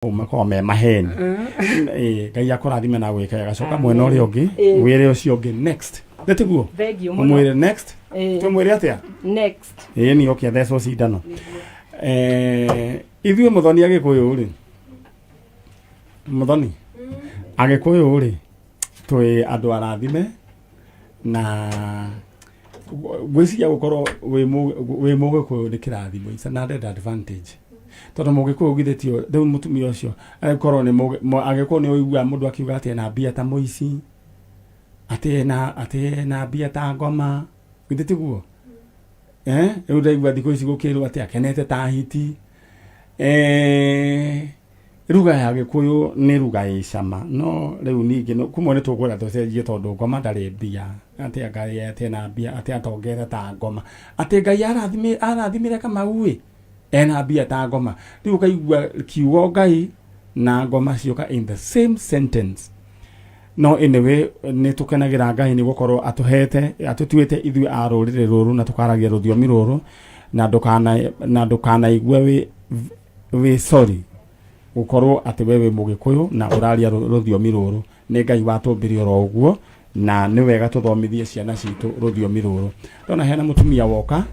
Makoragwo me maheni. Ĩĩ, Ngai akũrathime na gwĩka agacoka mwena ũrĩa ũngĩ. Wĩre ũcio ũngĩ next, nĩ tiguo? Thengiũ mũno. Ũmwĩre next. Tũmwĩre atĩa? Next. Ĩĩ, ni oke athecwo cindano. Ithuĩ mũthoni agĩkũyũ rĩ, mũthoni agĩkũyũ rĩ, twĩ andũ arathime na ngwĩciria gũkorwo wĩ mũgĩkũyũ nĩ kĩrathimo, it's an added advantage, tondũ mũgĩkũyũ githĩ tio rĩu mũtumia ũcio agĩkorwo nĩ agĩkorwo nĩ ũiguaga mũndũ akiuga atĩ ena mbia ta mũici, atĩ ena mbia ta ngoma, githĩ tiguo? Rĩu ndaigua thikũ ici gũkĩrwo atĩ akenete ta hiti. Ruga ya gĩkũyũ nĩ ruga ĩ cama, no rĩu ningĩ kumwe nĩ tũkwenda tũcenjie, tondũ ngoma ndarĩ mbia, atĩ Ngai atĩ ena mbia, atĩ atongete ta ngoma, atĩ Ngai arathimire Kamau ĩ ena mbia ta ngoma. Rĩu ũkaigua kiugo Ngai na ngoma cioka in the same sentence. No anyway, nĩ tũkenagĩra Ngai nĩ gũkorwo atũhete, atũtuĩte ithuĩ a rũrĩrĩ rũrũ na tũkaragia rũthiomi rũrũ, na ndũkanaigue wĩ sorry gũkorwo atĩ we wĩ mũgĩkũyũ na ũraria rũthiomi rũrũ. Nĩ Ngai watũmbire oro ũguo, na nĩ wega tũthomithie ciana citũ rũthiomi rũrũ. Ndona hena mũtumia woka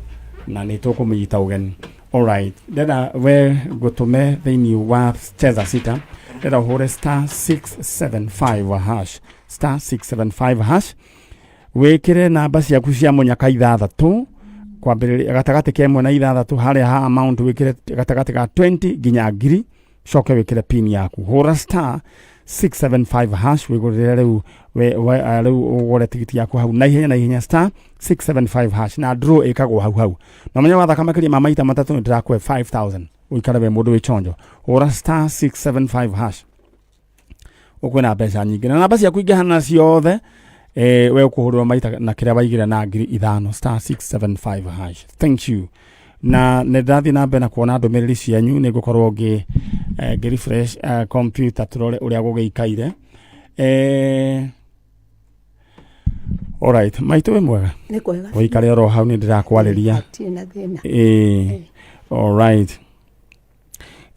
na nĩ tũkũmũnyita ũgeni. Alright, ndenda we ngũtũme thĩinĩ wa Cheza Sita. Ndenda ũhũre *675#, *675#, wĩkĩre namba ciaku cia mũnyaka ithathatũ, kwambĩrĩria gatagatĩ ka 1 na 6. Harĩa ha amount wĩkĩre gatagatĩ ka 20 nginya 1000, coke wĩkĩre pin yaku. Hũra *675# wĩgũrĩre rĩu rĩu ũgũre tigiti yaku hau na ihenya na ihenya, *675# na draw ĩkagwo hau hau. Na ũmenye wathaka makĩria ma maita matatũ nĩ ndĩrakũhe 5000. Ũikare we mũndũ wĩ chonjo, hũra *675# ũkwĩna mbeca nyingĩ na namba ciaku ingĩhana ciothe. We ũkũhũrĩrwo maita na kĩrĩa waigĩra na 5000, *675#. Thank you. Na nĩ ndathiĩ na mbere na kuona ndũmĩrĩri cianyu, nĩ ngũkorwo ngĩ refresh computer tũrore ũrĩa gũgĩikaire. Alright, maitũ, wĩ mwega? Nĩ kwega. Ũikare oro hau, nĩ ndĩrakwarĩria. Hatirĩ na thĩna. Ĩĩ, alright.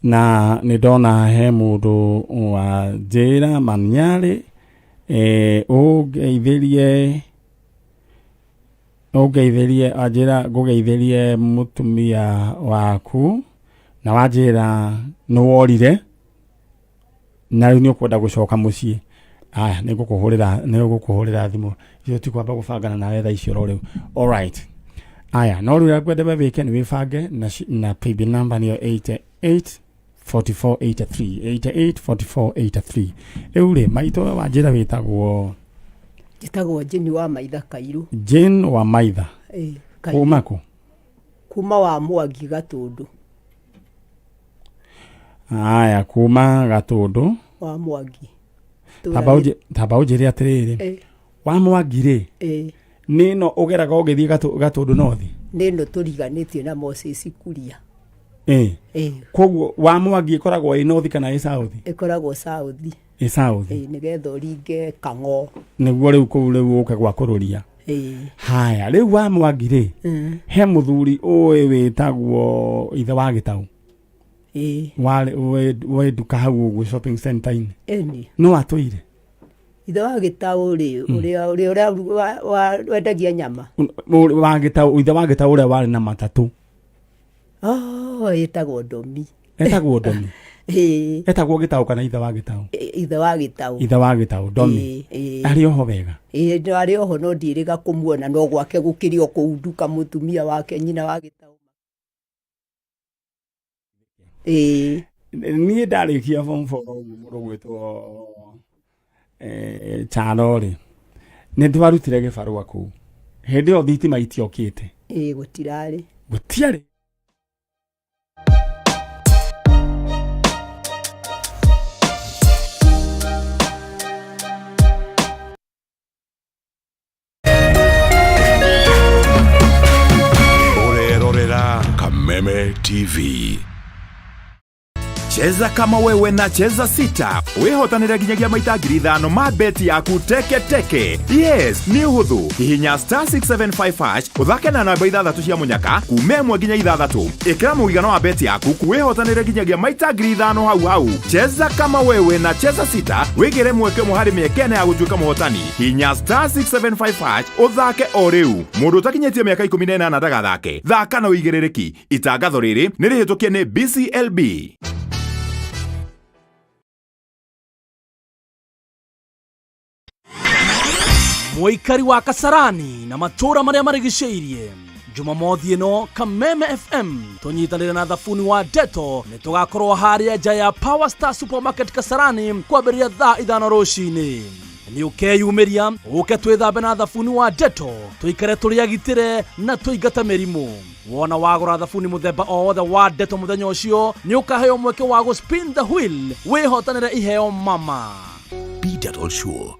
Na nĩ ndona he mũndũ wa njĩra maniarĩ, ũngeithĩrie, anjĩra ngũgeithĩrie mũtumia waku, na wanjĩra nĩ worire na rĩu nĩ ũkwenda gũcoka mũciĩ. Aya, nĩ ngũkũhũrĩra thimũ icio, tikwamba gũbangana nawe thaa icio oro rĩu. Alright, aya, no rĩu ũrĩa ngwenda we wĩke nĩ wĩbange na paybill number nĩyo 88 44 83, 88 44 83. Rĩu rĩ, maitũ, wanjĩra wĩtagwo? Njĩtagwo Jane wa Maitha Kairũ. Jane wa Maitha? Ĩĩ, Kairũ. Kuma kũ? Kuma wa Mwangi, Gatũndũ. Aya, kuma Gatũndũ. Wa Mwangi. Tamba ũnjĩre atĩrĩrĩ, wa Mwangi rĩ, nĩ ĩno ũgeraga ũgĩthiĩ Gatũndũ North? Nĩ ĩno tũriganĩtie na Moses Kuria. Koguo wa Mwangi ĩkoragwo ĩ north kana ĩ south? Ĩkoragwo south. Ĩ south. Ĩĩ, nĩgetha ũringe Kang'o. Nĩguo rĩu kũu rĩu ũke gwa kũrũria. Haya, rĩu wa Mwangi rĩ, he mũthuri ũĩ wĩtagwo ithe wa Gĩtaũ? Ĩĩ. Warĩ wĩ nduka hau ũguo shopping center-inĩ? Ĩni. No atũire? Ithe wa Gĩtaũ rĩ, ũrĩa wendagia nyama? Wa Gĩtaũ, ithe wa Gĩtaũ ũrĩa warĩ na matatũ. Oh, ĩtagwo Ndomi. Etagwo Ndomi? Ĩĩ. Etagwo Gĩtaũ kana ithe wa Gĩtaũ? Ithe wa Gĩtaũ. Ithe wa Gĩtaũ, Ndomi. Ĩĩ, ĩĩ. Arĩ oho wega? Ĩĩ, no arĩ oho, no ndiĩrĩga kũmuona, no gwake gũkĩrĩ o kũu nduka, mũtumia wake, nyina wa Gĩtaũ. Ĩĩ. Niĩ ndarĩkia form four ũguo, mũndũ gwĩtwo Charo rĩ, nĩ twarutire gĩbarũa kũu. Hĩndĩ ĩyo thitima itiokĩte. Ĩĩ, gũtirarĩ. Gũtiarĩ. Ũrerorera Kameme TV. Cheza kama wewe na Cheza Sita wĩhotanĩre nginyagia maita 5,000 ma beti yaku teke teke. Yes, nĩ ũhũthũ. Hihinya star 675 hash ũthake na namba ithathatũ cia mũnyaka kuma 1 nginya 6. Ĩkĩra mũigana wa beti yaku wĩhotanĩre nginyagia maita 5,000 hau hau. Cheza kama wewe na Cheza Sita wĩgĩre mweke ũmwe harĩ mĩeke ĩna ya gũtuĩka mũhotani. Hihinya star 675 hash ũthake o rĩu. Mũndũ ũtakinyĩtie mĩaka 18 ndagathake. Thaka na ũigĩrĩrĩki. Itangatho rĩrĩ nĩ rĩhĩtũkie nĩ BCLB. Mũikari wa Kasarani na matũũra marĩa marigicĩirie, Jumamothi ĩno Kameme FM tũnyitanĩre na thabuni wa Deto nĩ tũgakorwo harĩa nja ya Power Star Supermarket Kasarani kwambĩrĩria thaa 5 rũcinĩ. Nĩ ũkeyumĩria ũke twĩthambe na thabuni wa Deto, tũikare tũrĩ agitĩre na tũingate mĩrimũ. Wona wagũra thabuni mũthemba o wothe wa Deto mũthenya ũcio, nĩ ũkaheo mweke wa gũ spin the wheel wĩhotanĩre iheo mama. Be Dettol sure.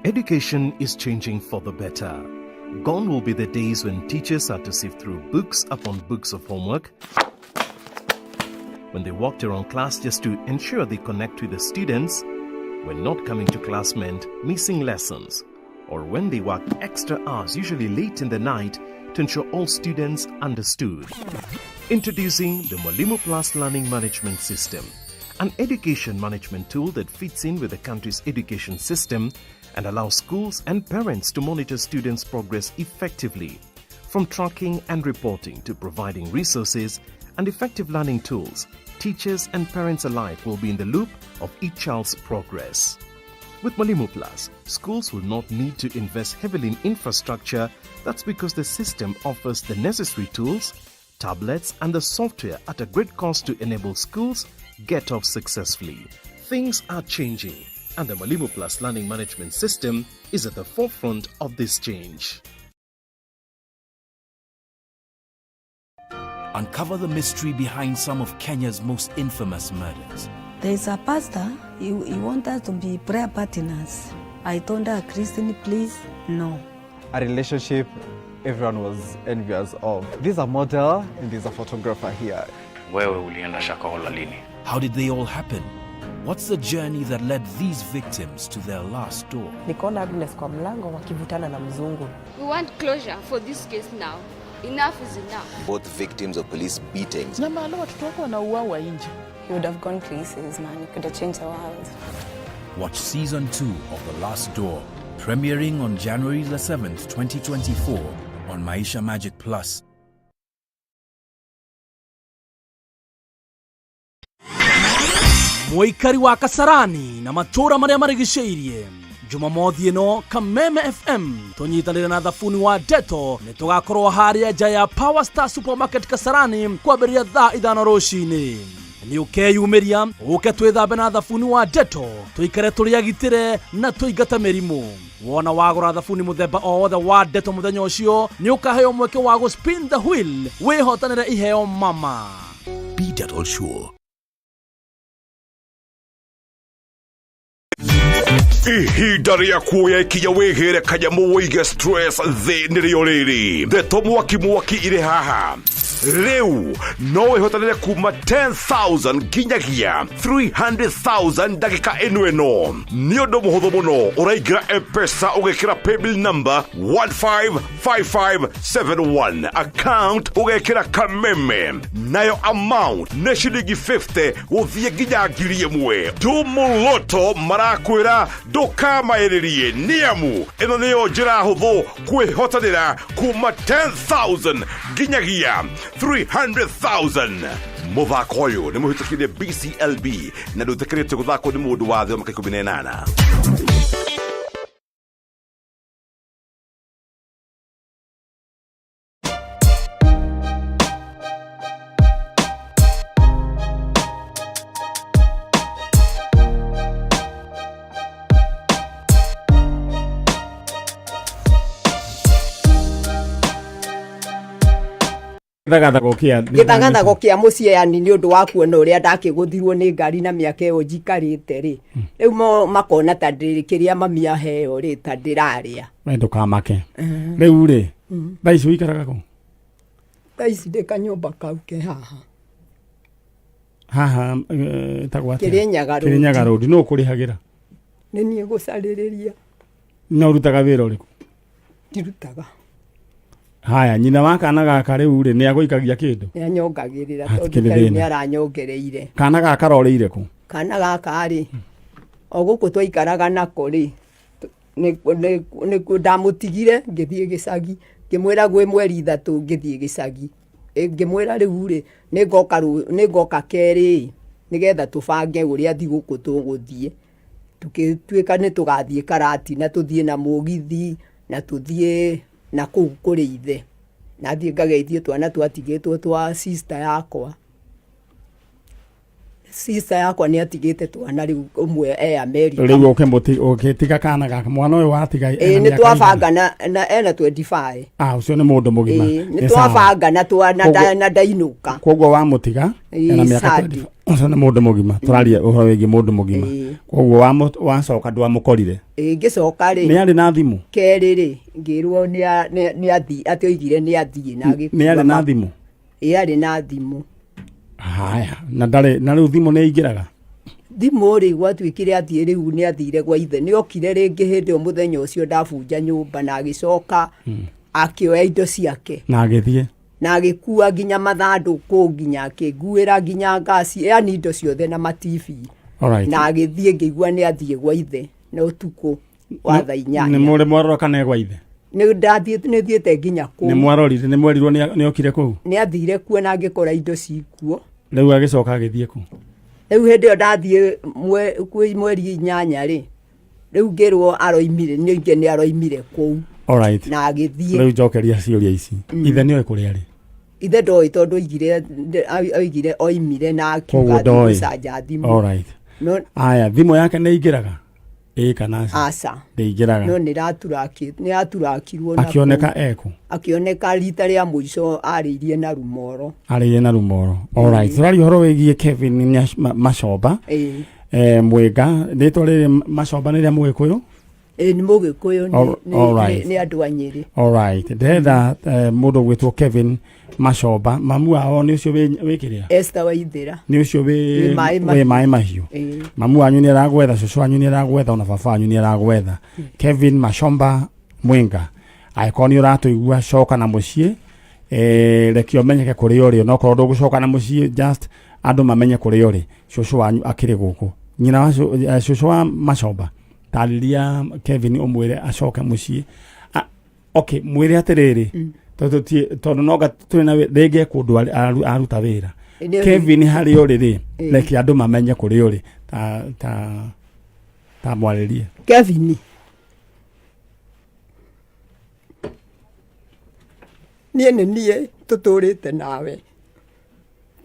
Education is changing for the better. Gone will be the days when teachers had to sift through books upon books of homework, when they walked around class just to ensure they connect with the students, when not coming to class meant missing lessons, or when they worked extra hours, usually late in the night, to ensure all students understood. Introducing the Mwalimu Plus Learning Management System, an education management tool that fits in with the country's education system and allows schools and parents to monitor students' progress effectively. From tracking and reporting to providing resources and effective learning tools, teachers and parents alike will be in the loop of each child's progress. With Mwalimu Plus, schools will not need to invest heavily in infrastructure. That's because the system offers the necessary tools, tablets, and the software at a great cost to enable schools get off successfully. Things are changing, and the Mwalimu Plus Learning Management System is at the forefront of this change. Uncover the mystery behind some of Kenya's most infamous murders. There is a pastor, he wants us to be prayer partners. I told her, "Christine, please, no." A relationship everyone was envious of. This is a model and there's a photographer here. Wewe ulienda Shakahola lini? How did they all happen? What's the journey that led these victims to their last door? Nikaona Agnes kwa mlango wakivutana na mzungu. We want closure for this case now. Enough is enough. Both victims of police beatings. Na mahali watoto wako wanauawa nje. You would have gone places, man. You could have changed the world. Watch season 2 of The Last Door, premiering on January the 7th, 2024 on Maisha Magic Plus. Mũikari wa Kasarani na matũũra marĩa marigicĩirie, Jumamothi ĩno Kameme FM tũnyitanĩre na thabuni wa Deto nĩ tũgakorwo harĩa nja ya Power Star Supermarket Kasarani kwambĩrĩria thaa 5 rũcinĩ. Nĩ ũkeyumĩria ũke twĩthambe na thabuni wa Deto, tũikare tũrĩ agitĩre na tũingate mĩrimũ. Wona wagũra thabuni mũthemba o wothe wa Deto mũthenya ũcio, nĩ ũkaheo mweke wa gũ spin the wheel wĩhotanĩre iheo mama. Be Dettol sure. Ihinda rĩa kuoya ikinya wĩgĩre kanyamũ wĩige stress thĩ nĩrĩo rĩrĩ. Ndeto mwaki mwaki irĩ haha. Rĩu no wĩhotanĩre kuma 10,000 nginyagia 300,000 ndagĩka ĩno ĩno. Nĩ ũndũ mũhũthũ mũno, ũraingĩra M-Pesa ũgekĩra paybill number 155571, account ũgekĩra Kameme, nayo amount nĩ ciringi 50 gũthiĩ nginya 1,000. Tumuloto marakwĩra ndũkamaĩrĩrie, nĩamu ĩno nĩyo njĩra hũthũ kwĩhotanĩra kuma 10,000 nginyagia 300,000. Mũthako ũyũ nĩ mũhĩtũkire BCLB na ndũtĩkĩrĩtio gũthakwo nĩ mũndũ wa thĩ wa mĩaka 18. Gĩthagathago kĩa Gĩthagathago kĩa mũciĩ, yani nĩ ũndũ wa kuona ũrĩa ndakĩgũthirwo nĩ ngari na mĩaka ĩyo njikarĩte rĩ, rĩu mo makona ta ndĩ kĩrĩa mami aheo rĩ, ta ndĩrarĩa. We ndũkamake. Rĩu rĩ, thaa ici ũikaraga kũ? Thaa ici ndĩ kanyũmba kau ke haha. Haha eh, ĩtagwo atĩa? Kĩrĩnyaga Road. Kĩrĩnyaga Road. Nũ ũkũrĩhagĩra? Nĩ niĩ gũcarĩrĩria. Na ũrutaga wĩra ũrĩkũ? Ndirutaga. Haya, nyina wa kana gaka rĩu rĩ nĩ agũikagia kĩndũ? Nĩ anyongagĩrĩra Hatikĩrĩ tondũ tarĩu thĩna. nĩ aranyongereire. Kana gaka karorĩire kũ? Kana gaka rĩ, o gũkũ twaikaraga nako rĩ, nĩ ndamũtigire ngĩthiĩ gĩcagi, ngĩmwĩra gwĩ mweri 3 ngĩthiĩ gĩcagi. Ngĩmwĩra rĩu rĩ, nĩngoka kerĩ nĩgetha tũbange ũrĩa thigũkũ tũgũthiĩ. Tũgĩtuĩka nĩ tũgathiĩ Karatina tũthiĩ na mũgithi na tũthiĩ na kũu kũrĩ ithe. Na thiĩ ngageithie twana twatigĩtwo twa sister yakwa. Sister yakwa nĩ atigĩte twana rĩu ũmwe e America. Rĩu ũkĩtiga kana gaka mwana ũyũ watiga Ĩĩ ena nĩ mĩaka twabanga ĩigana? na ena 25. Ah, ũcio nĩ mũndũ mũgima. Ĩĩ nĩ Nĩ sawa. twabanga na twa na na ndainũka. Koguo wamũtiga Ĩĩ, ena mĩaka Sadi. 25. Ũcio nĩ mũndũ mũgima. Tũraria ũhoro wĩgiĩ mũndũ mũgima. Ĩĩ. Koguo wacoka ndwamũkorire. Ĩĩ ngĩcoka rĩ. Nĩ arĩ na thimũ? Kerĩ rĩ ngĩrwo nĩ athiĩ atĩ oigire nĩ athiĩ na agĩkua. Nĩ arĩ na thimũ? Ĩĩ arĩ na thimũ. Haya, na ndarĩ na rĩu thimũ nĩ ĩingĩraga? Thimũ rĩ gwatuĩkire athiĩ rĩu nĩ athire gwa ithe. Nĩ okire rĩngĩ hĩndĩ ĩyo mũthenya ũcio ndabunja nyũmba na agĩcoka akĩoya indo ciake. Na agĩthiĩ? Na agĩkua nginya mathandũkũ nginya akĩnguĩra nginya ngasi, yani indo ciothe na ma TV. Alright. Na agĩthiĩ ngĩigua nĩ athiĩ gwa ithe na ũtukũ wa thaa Nĩ 8. mũrĩ mwarora kana e gwa ithe? Nĩ ndathiĩ nĩ thiĩte nginya Nĩ kũu. mwarorire nĩ mwerirwo nĩ okire kũu? Nĩ athire kuo na ngĩkora indo cikuo. Rĩu agĩcoka agĩthiĩ kũ? Rĩu hĩndĩ ĩyo ndathiĩ kwĩ mweri 8 rĩ, rĩu ngĩrwo aroimire, ningĩ nĩ aroimire kũu. Alright. Na agĩthiĩ. Rĩu njokeria ciũria ici. Ithe nĩoĩ kũrĩa arĩ? Ithe ndoĩ tondũ oigire oimire na akiuga Koguo athiĩ ndoĩ. gũcanja thimũ. Alright. No, Aya, thimũ yake nĩ ĩingĩraga? Ĩĩ kana aca? Aca. Ndĩingĩraga. No nĩ ĩraturakirwo na Akĩoneka kũu. ekũ? Akĩoneka rita rĩa mũico arĩirie na Rumoro. Arĩirie na Rumoro. Alright. Tũraria ũhoro wĩgiĩ Kevin Macomba. Ĩĩ. Mwĩnga, rĩtwa rĩrĩ Macomba nĩ rĩa Mũgĩkũyũ? Ĩĩ nĩ Mũgĩkũyũ nĩ andũ a Nyĩrĩ. Alright. Ndĩrenda mũndũ ũgwĩtwo Kevin Macomba, mamu wao nĩ ũcio wĩ kĩrĩa? Esther Waithĩra. Nĩ ũcio Wĩ maĩ wĩ mahiũ. maĩ mahiũ. Ĩĩ. Mamu wanyu nĩ aragwetha, cũcũ wanyu nĩ aragwetha, ona baba wanyu nĩ aragwetha. Kevin Macomba Mwinga, angĩkorwo nĩ ũratũigua coka na mũciĩ, reke ũmenyeke kũrĩa ũrĩ, onokorwo ndũgũcoka na mũciĩ, just andũ mamenye kũrĩa ũrĩ. Cũcũ wanyu akĩrĩ gũkũ. Nyina wa cũcũ wa Macomba, tarĩria Kevin ũmwĩre acoke mũciĩ. Okay, mwĩre atĩrĩrĩ, tondũ tondũ no nga tũrĩ na rĩngĩ e kũndũ aruta wĩra. Kevin harĩa ũrĩ rĩ, reke andũ mamenye kũrĩa ũrĩ. Ta mwarĩrie. Kevin. Niĩ nĩ niĩ tũtũrĩte nawe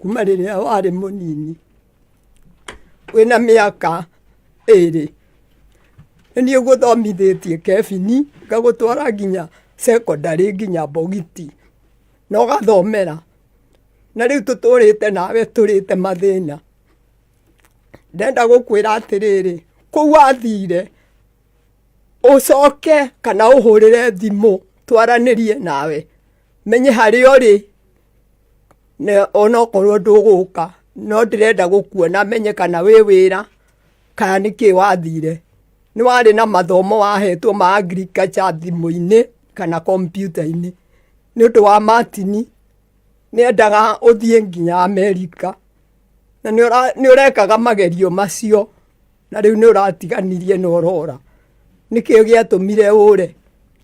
kuma rĩrĩa warĩ mũnini wĩna mĩaka 2. Nĩ niĩ ngũthomithĩtie Kevin ngagũtwara nginya secondary nginya Mbogiti na ũgathomera. Na rĩu tũtũrĩte nawe tũrĩte mathĩna. Ndĩrenda gũkwĩra atĩrĩrĩ, kũu wathire ũcoke kana ũhũrĩre thimũ twaranĩrie nawe menye harĩa ũrĩ, na onokorwo ndũgũka no ndĩrenda gũkuona menye kana wĩ wĩra kana nĩkĩ wathire. Nĩ warĩ na mathomo wahetwo ma agriculture thimũ-inĩ kana kompiuta-inĩ. Nĩ ũndũ wa Martin nĩ endaga ũthiĩ nginya Amerika na nĩ ũrekaga magerio macio na rĩu nĩ ũratiganirie na ũrora. Nĩkĩ gĩatũmire ũre?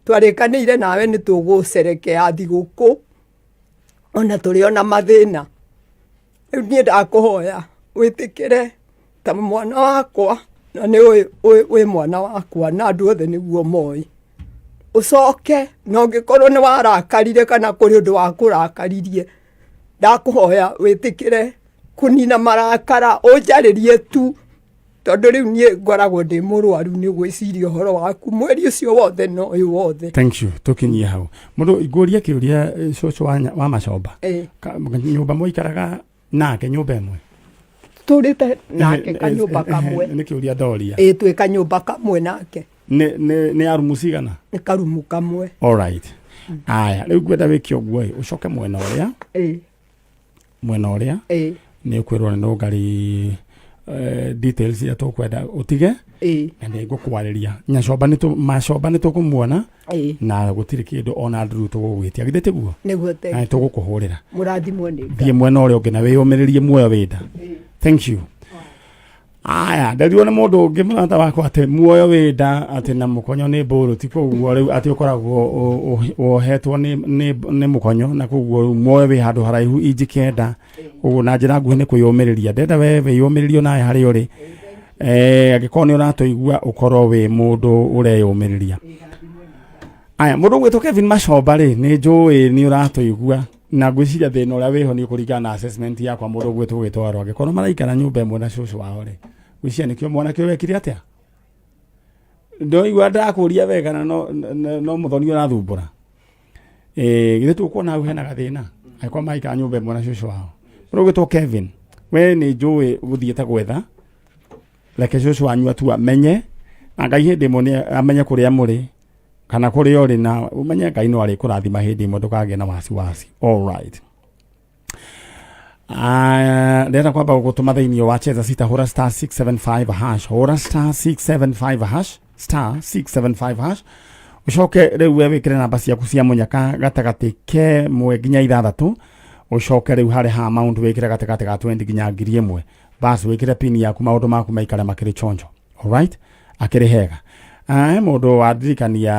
Twarĩkanĩire nawe nĩ tũgũcerekea thigũkũ ona tũrĩ ona mathĩna. Rĩu niĩ ndakũhoya wĩtĩkĩre ta mwana wakwa, na nĩ ũĩ wĩ mwana wakwa na andũ othe nĩguo moĩ. Ũcoke na ũngĩkorwo nĩ warakarire kana kũrĩ ũndũ wakũrakaririe, ndakũhoya wĩtĩkĩre kũnina marakara ũnjarĩrie tu, tondũ rĩu niĩ ngoragwo ndĩ mũrwaru nĩ gwĩciria ũhoro waku mweri ũcio wothe na ũyũ wothe. Thank you, tũkinyie hau. Mũndũ ngũrie kĩũria cũcũ wa Macomba. Nyũmba mũikaraga nake nyũmba ĩmwe? Tũrĩte nake kanyũmba kamwe. Nĩ kĩũria ndoria. Ĩĩ, twĩ kanyũmba kamwe nake. Nĩ ya rumu cigana? Nĩ karumu kamwe. All right. Aya, rĩu ngwenda wĩke ũguo ĩ, ũcoke mwena ũrĩa mwena ũrĩa nĩ ũkwĩrwo nĩ nũngari details iria tũkwenda ũtige na nĩ ngũkwarĩria nyacomba nĩ macomba nĩ tũkũmuona na gũtirĩ kĩndũ ona nduru tũgũgwĩtia githĩ tiguo? Nĩguo. Na nĩ thengi. Tũgũkũhũrĩra. Mũrathimwo nĩ Ngai. Thiĩ mwena ũrĩa ũngĩ na wĩyũmĩrĩrie muoyo wĩnda. Thank you. Aya, nderirwo nĩ mũndũ ũngĩ mũrata wakwa atĩ muoyo wĩnda atĩ na mũkonyo nĩ mbũrũ ti koguo rĩu atĩ ũkoragwo wohetwo nĩ mũkonyo na koguo rĩu muoyo wĩ handũ haraihu inji 9 ũguo na njĩra nguhĩ nĩ kwĩyũmĩrĩria. Ndenda we wĩyũmĩrĩrie onawe harĩa ũrĩ. Angĩkorwo nĩ ũratũigua ũkorwo wĩ mũndũ ũreyũmĩrĩria. Aya, mũndũ ũgwĩtwo Kevin Macomba rĩ, nĩ njũĩ nĩ ũratũigua na ngwĩciria thĩna ũrĩa wĩho nĩ ũkũringana na assessment yakwa. Mũndũ ũgwĩtwo Gĩtwaro, angĩkorwo maraikara nyũmba ĩmwe na cũcũ wao rĩ, ngwĩciria nĩkĩo mwanake ũyũ wekire atĩa. Ndoigua ndakũria wega na no mũthoni ũrathumbũra. Githĩ tũkuona hau hena gathĩna angĩkorwo maraikara nyũmba ĩmwe na cũcũ wao. Mũndũ ũgwĩtwo Kevin, we nĩ njũĩ gũthiĩte gwetha, reke cũcũ wanyu atua menye na Ngai hĩndĩ ĩmwe nĩ amenye kũrĩa mũrĩ kana kũrĩa ũrĩ na ũmenye Ngai no arĩkũrathima hĩndĩ ĩmwe, ndũkagĩe na wasiwasi. All right. Ndĩrenda kwamba gũgũtũma thĩinĩ wa cheza sita, hũra star 675 hash, hũra star 675 hash, star 675 hash, ũcoke rĩu we wĩkĩre namba ciaku cia mũnyaka gatagatĩ ke mwe nginya ithathatũ, ũcoke rĩu harĩ ha amount wĩkĩre gatagatĩ ga 20 nginya 1000, bas wĩkĩre pin yaku, maũndũ maku maikare makĩrĩ chonjo. Alright, akĩrĩ hega. He mũndũ wandirikania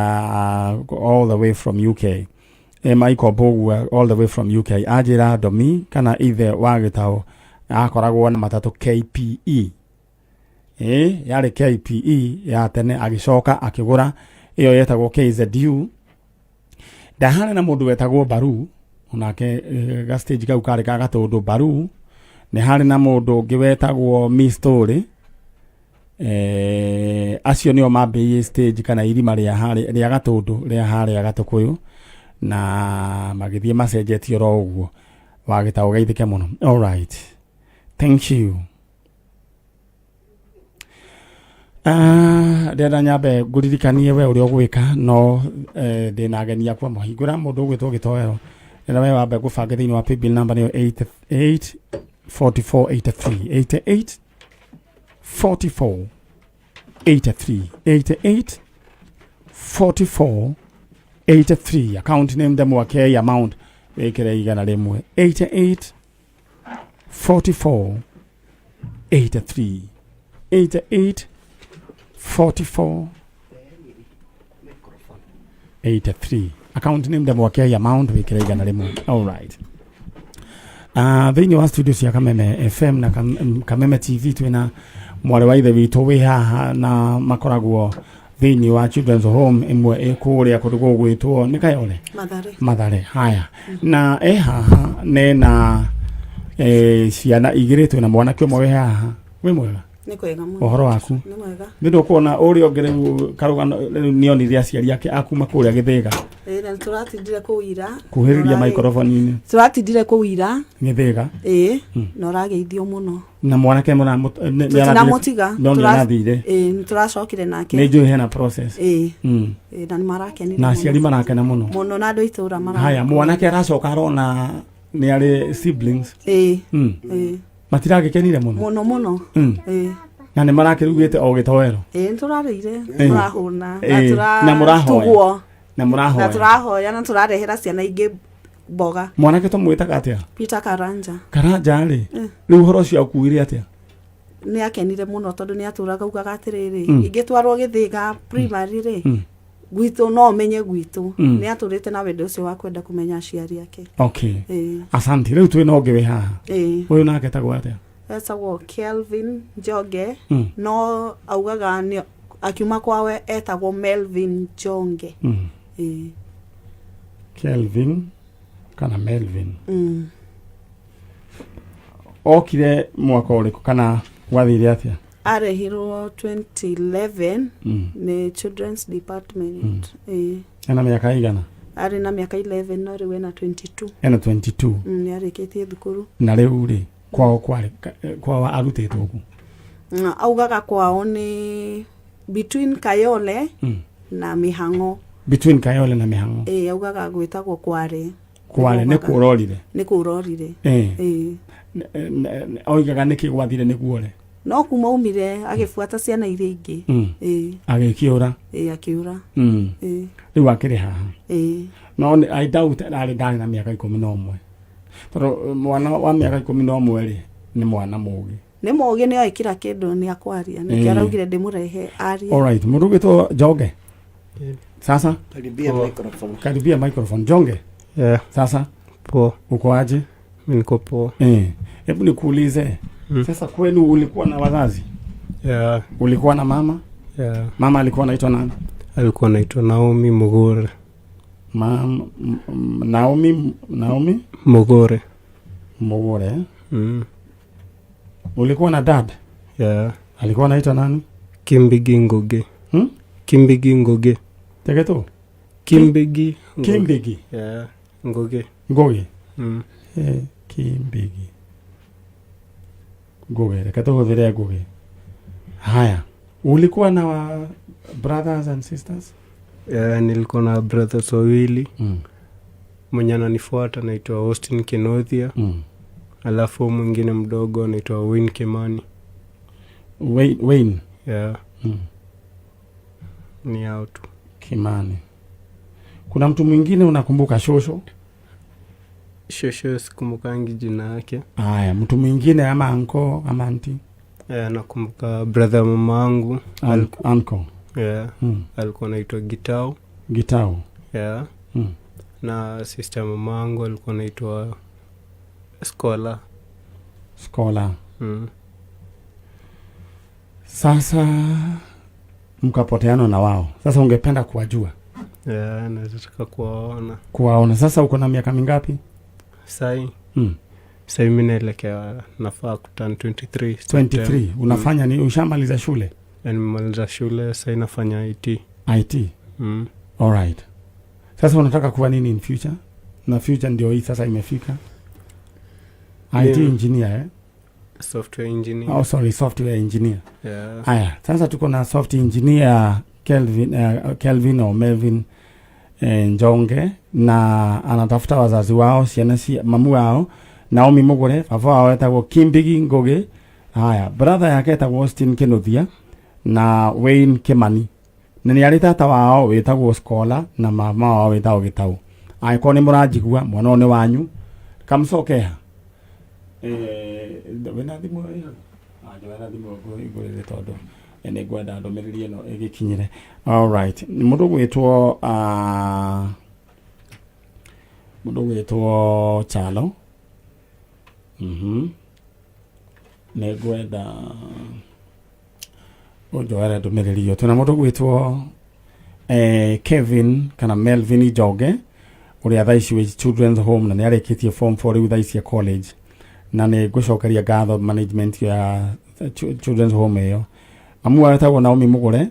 all the way from UK, Michael Mbũgua all the way from UK, anjĩra ndomi kana ithe wa gĩtaũ akoragwo na matatũ KPE, yarĩ KPE ya tene, agĩcoka akĩgũra ĩyo yetagwo KZU. Ndaharĩ na mũndũ wetagwo Baru onake, ga stage kau karĩ ka Gatũndũ Baru. Nĩ harĩ na mũndũ ũngĩ wetagwo Mistori. Acio nĩo mambĩrĩirie stage kana irima rĩa harĩa rĩa Gatũndũ rĩa harĩa Gatũkũyũ na magĩthiĩ macenjetie oro ũguo. Wagĩtaũ geithĩke mũno. All right, thank you. Ndĩrenda nyambe ngũririkanie we ũrĩa ũgwĩka no ndĩna ageni akwa mũhingũra mũndũ ũgwĩtwo Gĩtoero. Ndĩrenda we wambe ngũbange thĩinĩ wa paybill number nĩyo 88 44 83, 88 44 83, 88 44 83, account name Ndemwa K, amount wĩkĩre 100, 88 44 83, 88 44 83, account name Ndemwa K, amount wĩkĩre 100. All right. Thĩinĩ wa studio cia Kameme FM na Kameme TV twĩna mwarĩ wa ithe witũ wĩ haha na makoragwo thĩinĩ wa children's home ĩmwe ĩ kũrĩa kũndũ gũgwĩtwo nĩ Kayole. Mathare. Mathare. Haya, na e haha nena ciana igĩrĩ, twĩna mwanake ũmwe wĩ haha. Wĩ mwega? Nĩ kwega mũno. Ũhoro waku? Nĩ mwega. Nĩ ndũkuona ũrĩa ũngĩ rĩu karũgano rĩu nĩonire aciari ake akuma kũrĩa Gĩthĩga. Ĩĩ, na tũratindire kũu ira. Kuhĩrĩria microphone-inĩ. Tũratindire kũu ira. Gĩthĩga. Ĩĩ, na ũrageithio mũno. Na mwanake Tũtinamũtiga. No nĩ arathire. Ĩĩ, nĩ tũracokire nake. Nĩ njũĩ hena process. Ĩĩ. Ĩĩ, na nĩ marakenire Na mũno. aciari marakena mũno. Mũno, na andũ a itũũra mara. Haya, mwanake aracoka arona nĩ arĩ siblings. Ĩĩ. Ĩĩ. Matiragĩkenire mũno? Mũno mũno. Ĩĩ. Na nĩ marakĩrugĩte o gĩtoero? Ĩĩ, nĩ tũrarĩire, tũrahũna na Na mũrahoya. tũratugwo. Na Na mũrahoya. tũrahoya na tũrarehera ciana ingĩ mboga. Mwanake tũmwĩtaga atĩa? Peter Karanja. Karanja rĩ, rĩu ũhoro ũcio akuire atĩa? Nĩ akenire mũno tondũ nĩ atũraga augaga atĩrĩrĩ, ingĩtwarwo Gĩthĩga primary rĩ, gwitũ no menye gwitũ. Nĩ atũrĩte na wendo ũcio wa kwenda kũmenya aciari ake. Okay. Ĩĩ. Asante. Rĩu twĩna ũngĩ wĩ haha. Ĩĩ. Ũyũ nake etagwo atĩa? Etagwo Kelvin Njonge. No augaga nĩ akiuma kwawe etagwo Melvin Njonge. Ĩĩ. Kelvin kana Melvin? Okire mwaka ũrĩkũ kana gwathire atĩa? Arehirwo 2011 nĩ children's department. Ĩĩ. Ena mĩaka igana? Arĩ na mĩaka 11 no rĩu ena 22. Ena 22. Nĩ arĩkĩtie thukuru. Na rĩu rĩ, kwao kwarĩ kwao arutĩtwo kũ? Augaga kwao nĩ between Kayole na Mĩhang'o. Between Kayole na Mĩhang'o. Ĩĩ, augaga gwĩtagwo Kware. Kware nĩ kũrorire. Nĩ kũrorire. Ĩĩ. Oigaga nĩkĩ gwathire nĩguo re? No kuma aumire agĩbuata ciana iria ingĩ. Ĩĩ. Agĩkĩũra. Ĩĩ, akĩũra. Ĩĩ. Rĩu akĩrĩ haha. Ĩĩ. No I doubt arĩ ndarĩ na mĩaka 11. Tondũ mwana wa mĩaka 11 rĩ nĩ mwana mũgĩ. Nĩ mũgĩ, nĩ oĩ kila kĩndũ, nĩ akwaria, nĩkĩo araugire ndĩmũrehe arie. All right, mũndũ ũgwĩtwo Jonge. Sasa Karibia microphone. Karibia microphone. Jonge. Yeah. Sasa Poa. Uko aje? Mimi niko poa. Hebu nikuulize. Sasa kwenu ulikuwa na wazazi? Yeah. Ulikuwa na mama? Yeah. Mama alikuwa anaitwa nani? Alikuwa anaitwa Naomi Mugore. Naomi, Naomi Mugore. Mugore. Ulikuwa na dad? Yeah. Alikuwa anaitwa nani? Kimbigi Ngugi. Kimbigi Ngugi. Tegeto? Kimbigi Ngugi. Kimbigi. Yeah. Ngugi. Ngugi. Kimbigi. Ngugi. Reke tũhũthĩre Ngugi. Haya. Ulikuwa na wa brothers and sisters? Yeah, nilikuwa na brothers wawili. Mwenye ananifuata anaitwa Austin Kinothia. Alafu mwingine mdogo anaitwa Wayne Kimani. Wayne, Wayne. Yeah. Ni hao tu. Kimani. Kuna mtu mwingine unakumbuka? Shosho? Shosho sikumbukangi jina yake. Haya, mtu mwingine ama anko ama anti? Yeah, nakumbuka brother mama angu. Uncle. Yeah. Alikuwa anaitwa Gitau. Gitau. Yeah. Na sister mama angu alikuwa anaitwa Scholar. Scholar. Sasa mkapoteana na wao. Sasa ungependa kuwajua? Yeah, naweza taka kuwaona. Kuwaona. Sasa uko na miaka mingapi? Sai. Sai mimi naelekea, nafaa kuturn 23. 23. Unafanya ni ushamaliza shule? Yeah, nimemaliza shule, sai nafanya IT. IT. All right. Sasa unataka kuwa nini in future? Na future ndio hii sasa imefika. IT engineer, eh? Software engineer. Oh, sorry, software engineer. Yeah. Haya, sasa tuko na software engineer Kelvin, Kelvin or Melvin Njonge, na anatafuta wazazi wao, ciana cia mamu wao Naomi Mugure, baba wao etagwo Kimbigi Ngugi. Haya, brother yake etagwo Austin Kinuthia na Wayne Kimani. Na nĩ arĩ tata wao wĩtagwo Scholar na mama wao wĩtagwo Gĩtau. Angĩkorwo nĩ mũranjigua, mwana ũyũ nĩ wanyu, kamũcoke ha. Wĩna thimũ ĩ hau? Njoera thimũ ngũrĩre tondũ nĩ ngwenda ndũmĩrĩri ĩno ĩgĩkinyĩre. All right. Mũndũ gwĩtwo mũndũ gwĩtwo Chalo. Nĩ ngwenda ũnjoere ndũmĩrĩri ĩyo. Twĩna mũndũ gwĩtwo Kevin kana Melvin Njonge ũrĩa thaa ici wĩ Children's Home na nĩ arĩkĩtie form 4, rĩu thaa ici e college, na nĩ ngũcokeria ngatho management ya Children's Home ĩyo. Mamu wao etagwo Naomi Mugure,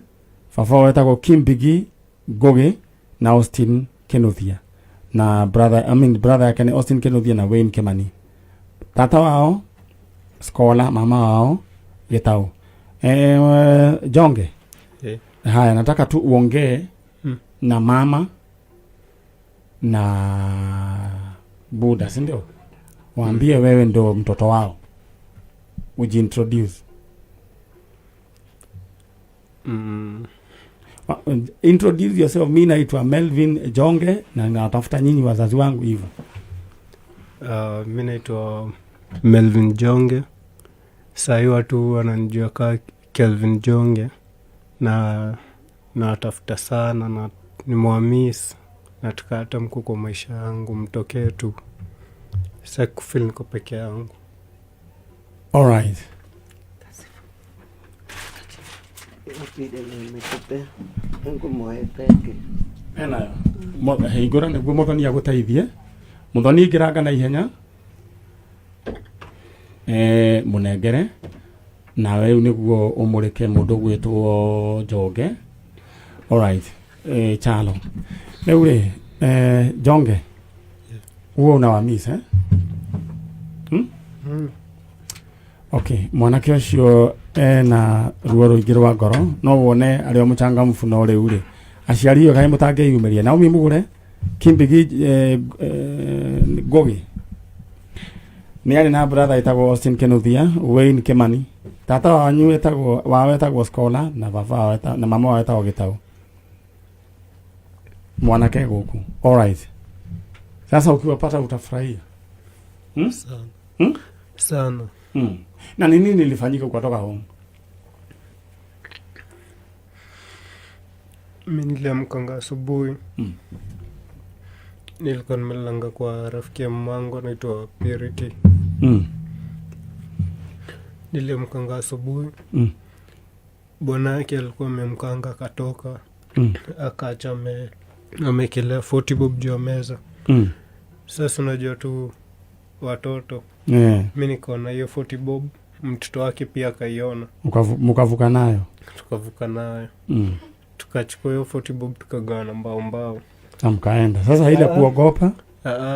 baba wao etagwo Kimbigi Ngugi na Austin Kinuthia, na brother, I mean, brother yake nĩ Austin Kinuthia na Wayne Kimani. Tata wao Scholar, mama wao Gitau. Jonge. Haya, nataka tu uongee na mama na Buda, si ndio? Waambie wewe ndo mtoto wao. Ujiintroduce. Introduce yourself. Mi naitwa Melvin Jonge na natafuta nyinyi wazazi wangu hivyo. Mi naitwa Melvin Jonge. Sahii watu wananijua ka Kelvin Jonge, na nawatafuta sana na nimewamiss. Nataka hata mko kwa maisha yangu mtokee tu. Sasa kufeel niko peke yangu. All right. Enayo. Hingũra nĩguo Mũthoni agũteithie. Mũthoni ingĩranga na ihenya. Mũnengere. Nawe rĩu nĩguo ũmũrĩke mũndũ gwĩtwo Njonge. All right. Chalo. Rĩu rĩ, Njonge. Huo unawamiss, eh? Okay, mwanake ũcio ena ruo rũingĩ rwa ngoro, no wone arĩ o mũchangamfu, no rĩu rĩ Aciari ĩyo kaĩ mũtangĩyumĩria. Naomi Mũgũre, Kimbigi eh, eh, Ngũgĩ. Nĩ arĩ na brother ĩtagwo Austin Kinuthia, Wayne Kimani. Tata wanyu etagwo wao etagwo Scholar na baba wao na mama wao etagwo Gĩtau. Mwanake gũkũ. All right. Sasa ukiwapata utafurahia. Hmm? Sana. Hmm? Sana. Na ni nini ilifanyika ukatoka home? Mi niliamkanga asubuhi. Nilikuwa nimelanga kwa rafiki ya mamangu anaitwa Purity. Niliamkanga asubuhi. Bwana yake alikuwa amemkanga akatoka. Akaacha amekelea 40 bob juu ya meza. Sasa unajua tu watoto. Mi nikaona hiyo 40 bob, mtoto wake pia akaiona. Mukavuka nayo. Tukavuka nayo. Tukachukua hiyo 40 bob tukagawana mbao mbao. Na mkaenda. Sasa ile kuogopa?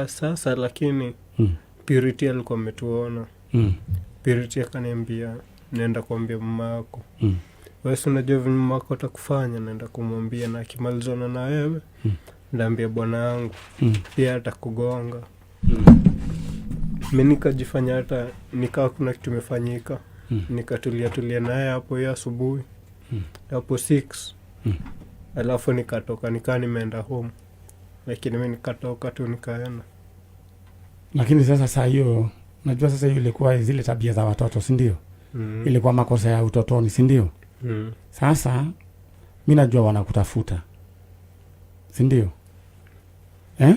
Sasa lakini Purity alikuwa ametuona. Purity akaniambia naenda kuambia mama yako. Wewe si unajua vile mama yako atakufanya, naenda kumwambia na akimalizana na wewe ndaambia bwana yangu pia atakugonga. Mi nikajifanya hata nikawa kuna kitu imefanyika. Nikatulia tulia naye hapo hiyo asubuhi. Hapo 6. Alafu nikatoka nikaa nimeenda home. Lakini mi nikatoka tu nikaenda. Lakini sasa saa hiyo najua sasa hiyo ilikuwa zile tabia za watoto, si ndio? Ilikuwa makosa ya utotoni, si ndio? Sasa mi najua wanakutafuta, si ndio? Eh?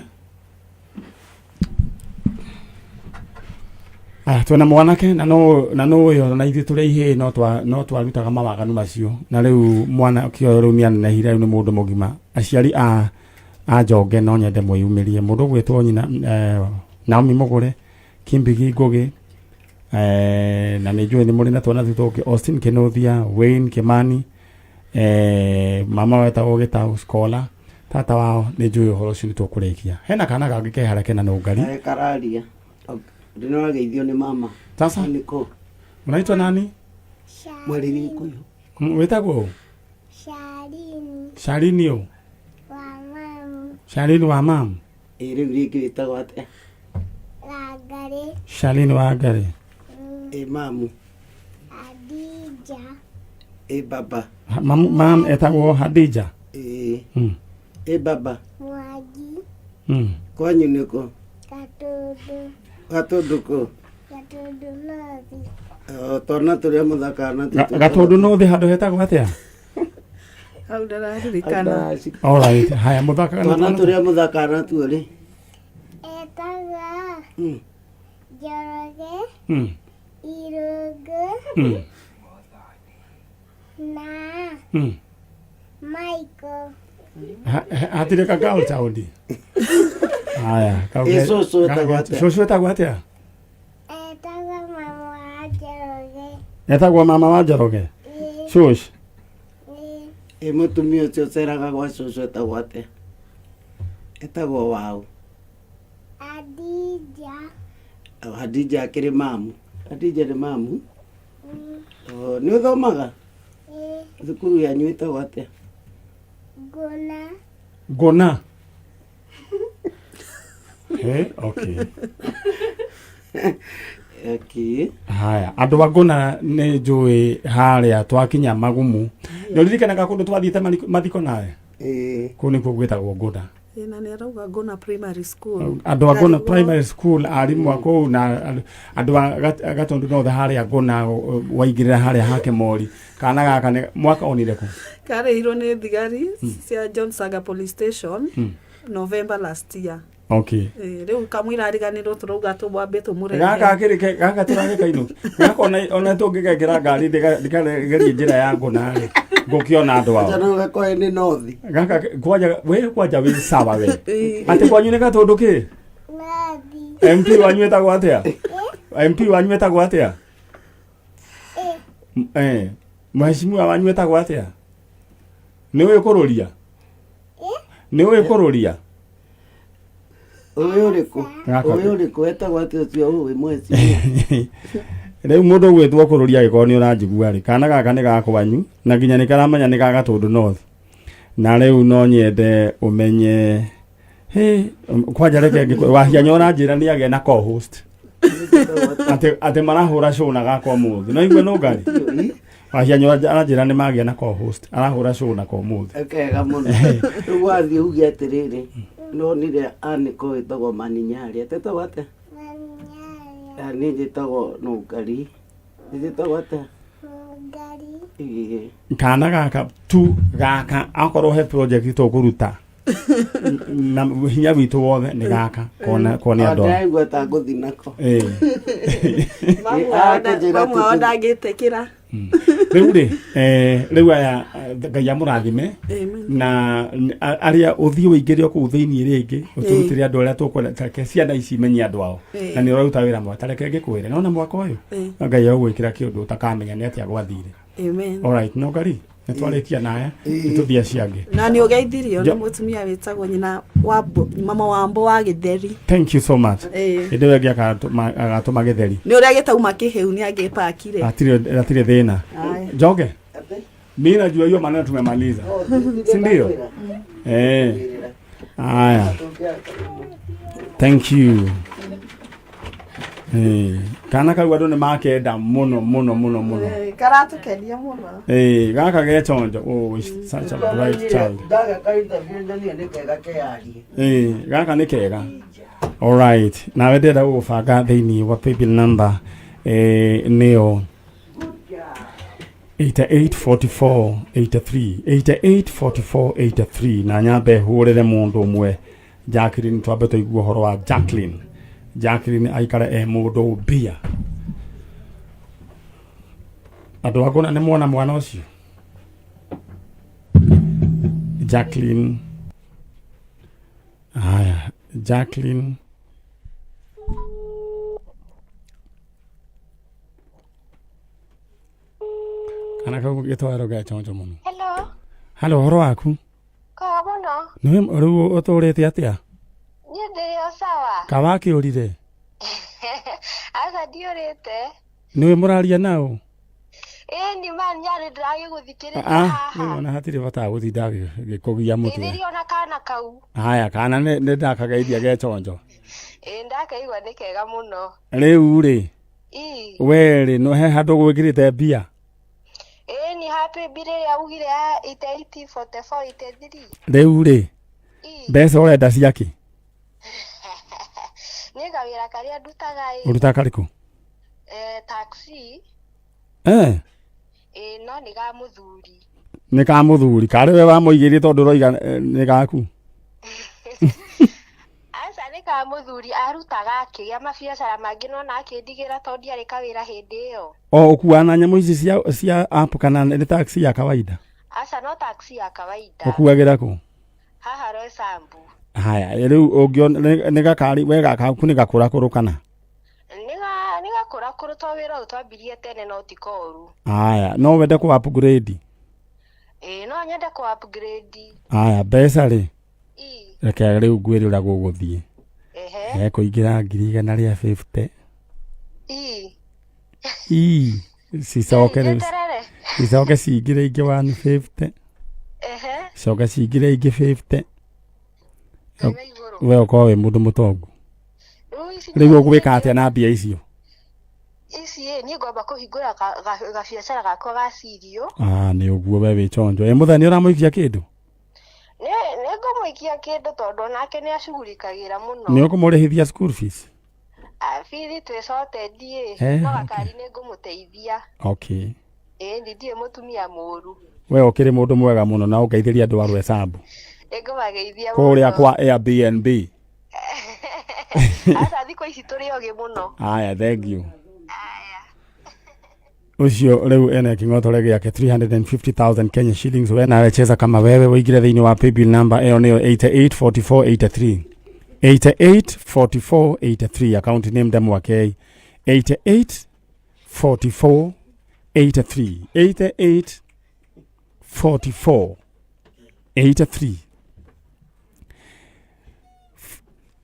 Aya, twena mwanake na no na no yo na ithuĩ tũrĩ ihĩĩ no twa no twarutaga mawaganu macio na rĩu mwanake ũyũ rĩu nĩanenehire rĩu nĩ mũndũ mũgima. Aciari a Njonge no nyende mwĩyumĩrie. Mũndũ ũgwĩtwo nyina Naomi Mũgũre, Kimbigi Ngũgĩ, na nĩ njũĩ nĩ mũrĩ na twana tũu tũngĩ, Austin Kinuthia, Wayne Kimani, mama wetagwo Gĩtau Scholar, tata wao nĩ njũĩ ũhoro ũcio nĩ tũkũrĩkia. Hena kana kangĩ ke harĩa kena nũngari. Kae kararia. Ndĩrageithio nĩ mama. Sasa? Nĩkũ? Unaitwa nani? Mwarĩrie Gĩkũyũ. Wĩtagwo ũ? Sharini. Sharini ũ? Wa mamu. Sharini wa mamu. Ĩ rĩu rĩngĩ wĩtagwo atĩa? Wangarĩ. Sharini wa Ngarĩ. Ĩ mamu. Adija. Ĩ baba. Mamu, mam etagwo Hadija. Ĩ. Ĩ baba. Mwangi. Kwanyu nĩkũ? Gatundu. Gatundu kũ? Gatundu North. Twana tũrĩa mũthakaga natuo Gatundu North handũ hetagwo atĩa? Hau ndararirikana. All right. Haya mũthakaga na Twana twana. tũrĩa mũthakaga natuo rĩ? Etagwo Njoroge. Irũngũ. Na Michael. Hatirĩ ka girl child. Haya, Ĩ cũcũ etagwo atĩa? Cũcũ etagwo atĩa? Etagwo mama wa Njoroge. Etagwo mama wa Njoroge. Cũcũ. Ĩ mũtumia ũcio ũceraga gwa cũcũ etagwo atĩa? Etagwo waũ? Adija. Hadija akĩrĩ mamu. Hadija nĩ mamu? Nĩ ũthomaga? Thukuru yanyu ĩtagwo atĩa? Ngũna. Ngũna. Hey, okay. Okay. Haya, andũ a Ngũna nĩ njũĩ harĩa twakinya Magumu. Nĩ ũririkanaga kũndũ twathiĩte mathiko nawe? Kũu nĩkuo gwĩtagwo Ngũna. Ĩ, na nĩ arauga Ngũna primary school. Andũ a Ngũna Ndarigwo- primary school arimũ a kũu na andũ a Gatundu North harĩa Ngũna waingĩrĩra harĩa ha Kĩmori. Kana gaka nĩ mwaka onire kũ? Karĩhirwo nĩ thigari cia John Saga police station November last year. Okay. Rĩu kamũira ariganĩrwo tũrauga tũmwambe tũmũrehe. Gaka akĩrĩ gaka tũragĩkainũkia. Gaka ona tũngĩgekĩra ngari ndĩkagerie njĩra ya Ngũna rĩ. Ngũkĩona andũ ao. Acha no gakoe nĩ North. Gaka kwanja we kwanja wĩ sawa we. Atĩ kwanyu nĩ Gatundu kĩ? MP wanyu etagwo atĩa? MP wanyu etagwo atĩa? Mheshimiwa wanyu etagwo atĩa? Nĩ ũĩ kũrũria? Nĩ ũĩ kũrũria? Ũĩ ũrĩkũ? Gaka. Ũĩ ũrĩkũ etagwo atĩa ũcio ũĩ mheshimiwa? Rĩu mũndũ ũgwĩtwo kũrũria angĩkorwo nĩ ũranjigua rĩ, kana gaka nĩ ga kwanyu na nginya nĩ karamenya nĩ ga Gatundu North. Na rĩu no nyende ũmenye hĩ kwanja reke wahianya ũranjĩra nĩ agĩa na co-host atĩ atĩ marahũra show na gakwa ũmũthĩ no igue no ngari wahianya aranjĩra nĩ magĩa na co-host arahũra show na ũmũthĩ. Kega mũno. Rĩu wathiĩ uge atĩrĩrĩ, nonire anĩko ĩtagwo maninyari atetagwo atĩa? Niĩ njĩtagwo nũngari. Njĩtagwo atĩa? Ĩĩ. Kana gaka tu gaka akorwo he project tũkũruta na hinya witũ wothe nĩ gaka kona kone andũ aya. Ndĩraigua ta ngũthi nako. Ĩĩ. Akĩnjĩra Mamu wao ndangĩtĩkĩra. Rĩu rĩ rĩu aya Ngai amũrathime. Amen. Na arĩa ũthiĩ ũingĩre o kũu thĩinĩ rĩngĩ ũtũrutĩre andũ arĩa tũkwenda tareke ciana ici imenye andũ ao. Na nĩ ũraruta wĩra mwega tareke ngĩkwĩre nona mwaka ũyũ Ngai agũgwĩkĩra kĩũndũ ũtakamenya nĩ atĩa gwathire. Amen. Alright, no ngari nĩ twarĩkia naya nĩ tũthiĩ acio angĩ. Na nĩ ũgeithirio nĩ mũtumia wĩtagwo nyina wa mama wa mbo wa gĩtheri. Thank you so much. Hĩndĩ ĩyo ĩngĩ agatũma gĩtheri. Nĩ ũrĩa gĩtauma kĩhĩu nĩ angĩpakire. Hatirĩ thĩna. Njoge, mi najua hiyo maneno tumemaliza, si ndio? Eh. Haya, thank you. Eh, kana kau andũ nĩ makenda mũno mũno mũno mũno. Karatũkenia mũno. Eh, gaka gechonjo. Oh, it's such a bright child. Ndageka interview ndonire nĩ kega keyarie. Eh, gaka nĩ kega. Alright, nawe ndĩrenda gũgũbanga thĩinĩ wa paybill number nĩyo 884483 884483 na nyambe hũrĩre mũndũ ũmwe Jacqueline, twambe tũigue ũhoro wa Jacqueline. Jacqueline aikare e mũndũ mbia andũ akũna nĩ muona mwana ũcio Jacqueline. Haya, Jacqueline kana kau gĩtwaro gĩa chonjo mũno. Hello. Halo, ũhoro waku? Kwega mũno. Nĩ rĩu ũtũrĩte atĩa? Niĩ ndĩrĩ o sawa. Kawakĩũrire? Aca ndiũrĩte. Nĩwe mũraria nao? Ĩĩ ni ma nyarĩ ndĩragĩgũthikĩrĩria Ah, haha. rĩu ona hatirĩ bata wa gũtinda gĩkũgia mũtwe. Geithĩria ona kana kau. Haya, kana nĩ ndakageithia gechonjo. Ĩĩ ndakaigua nĩ kega mũno. Rĩu rĩ, Ii. we rĩ, no he handũ gwĩkĩrĩte mbia? Ĩĩ ni happy bi rĩrĩa ugire ya 88 44 83. Rĩu rĩ, mbeca ũrenda ciakĩ? Niĩ kawĩra karĩa ndutaga ĩ. Ũrutaga karĩkũ? Taxi. Eh, Ĩĩ no nĩ ga mũthuri. Nĩ ka mũthuri, karĩ we wamũigĩrie tondũ ũroiga nĩ gaku? Aca nĩ ka mũthuri arutaga akĩgĩa mabiacara mangĩ no na akĩndigĩra tondũ ndiarĩ kawĩra hĩndĩ ĩyo. O ũkuaga na nyamũ ici cia app kana nĩ taxi ya kawaida? Aca no taxi ya kawaida. Ũkuagĩra kũ? Haha Roysambu. Haya, rĩu ũngĩona nĩ gakari we gakaku nĩ gakũrakũrũ kana? Nĩ gakũrakũrũ to wĩra ũyũ twambirie tene no ti koru. Haya, no wende kũ upgrade? Ĩĩ no nyende kũ upgrade. Haya, mbeca rĩ? Reke rĩu ngwĩre ũrĩa gũgũthiĩ. Ekũingĩra 150,000. Ii. Ii, cicoke rĩu Njeterere. cicoke cingĩre ingĩ 150. Cicoke cingĩre ingĩ 50. We ũkorwo wĩ mũndũ mũtongu. Rĩu ũgwĩka atĩa na mbia icio? Ici ĩ niĩ ngwamba kũhingũra gabiacara gakwa ga cirio. Ah, nĩ ũguo we wĩ chonjo. Ĩ mũthenya nĩ ũramũikia kĩndũ? Nĩ ngũmũikia kĩndũ tondũ onake nĩ acugurikagĩra mũno. Nĩ ũkũmũrĩhithia school fees? Ah, bithi twĩ sorted ĩ. No gakari nĩ ngũmũteithia. Okay. Ĩ ni ndirĩ mũtumia mũru. We ũkĩrĩ mũndũ mwega mũno na ũngeithĩria andũ a Rwesambu. Nĩ ngũmageithia Kũrĩa mũno. kwa Airbnb. Aca thikũ ici tũrĩ ogĩ mũno. Haya, thank you. Ũcio rĩu ena kĩng'otore gĩake 350,000 Kenya shillings. We nawe cheza kama wewe ũingĩre thĩinĩ wa paybill number ĩyo nĩyo 884483 884483 account name Ndemwa K 884483 884483.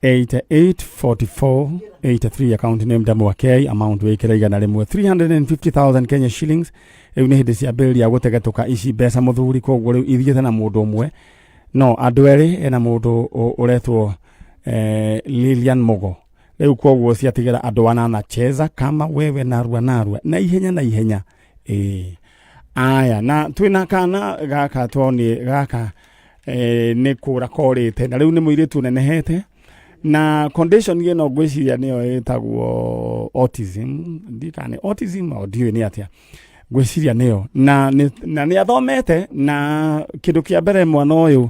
88 44 83, account name Ndamwakei, amount wĩkĩre 100, 350,000 Kenya shillings. Rĩu nĩ hĩndĩ ciambĩrĩria gũtegetũka ici mbeca mũthuri, koguo rĩu ithiĩte na mũndũ ũmwe, no andũ erĩ, ena mũndũ ũretwo Lilian Mugo. Rĩu koguo ciatigĩra andũ anana. Cheza kama wewe, narua narua, na ihenya na ihenya. Ĩĩ, aya, na twĩna kana gaka twoni gaka nĩ kũra korĩte, na rĩu nĩ mũirĩtu ũnenehete, na condition ĩno ngwĩciria nĩyo ĩtagwo autism. Ndikane autism o ndiũĩ nĩ atĩa, ngwĩciria nĩyo, na nĩ athomete. Na kĩndũ kĩa mbere mwana ũyũ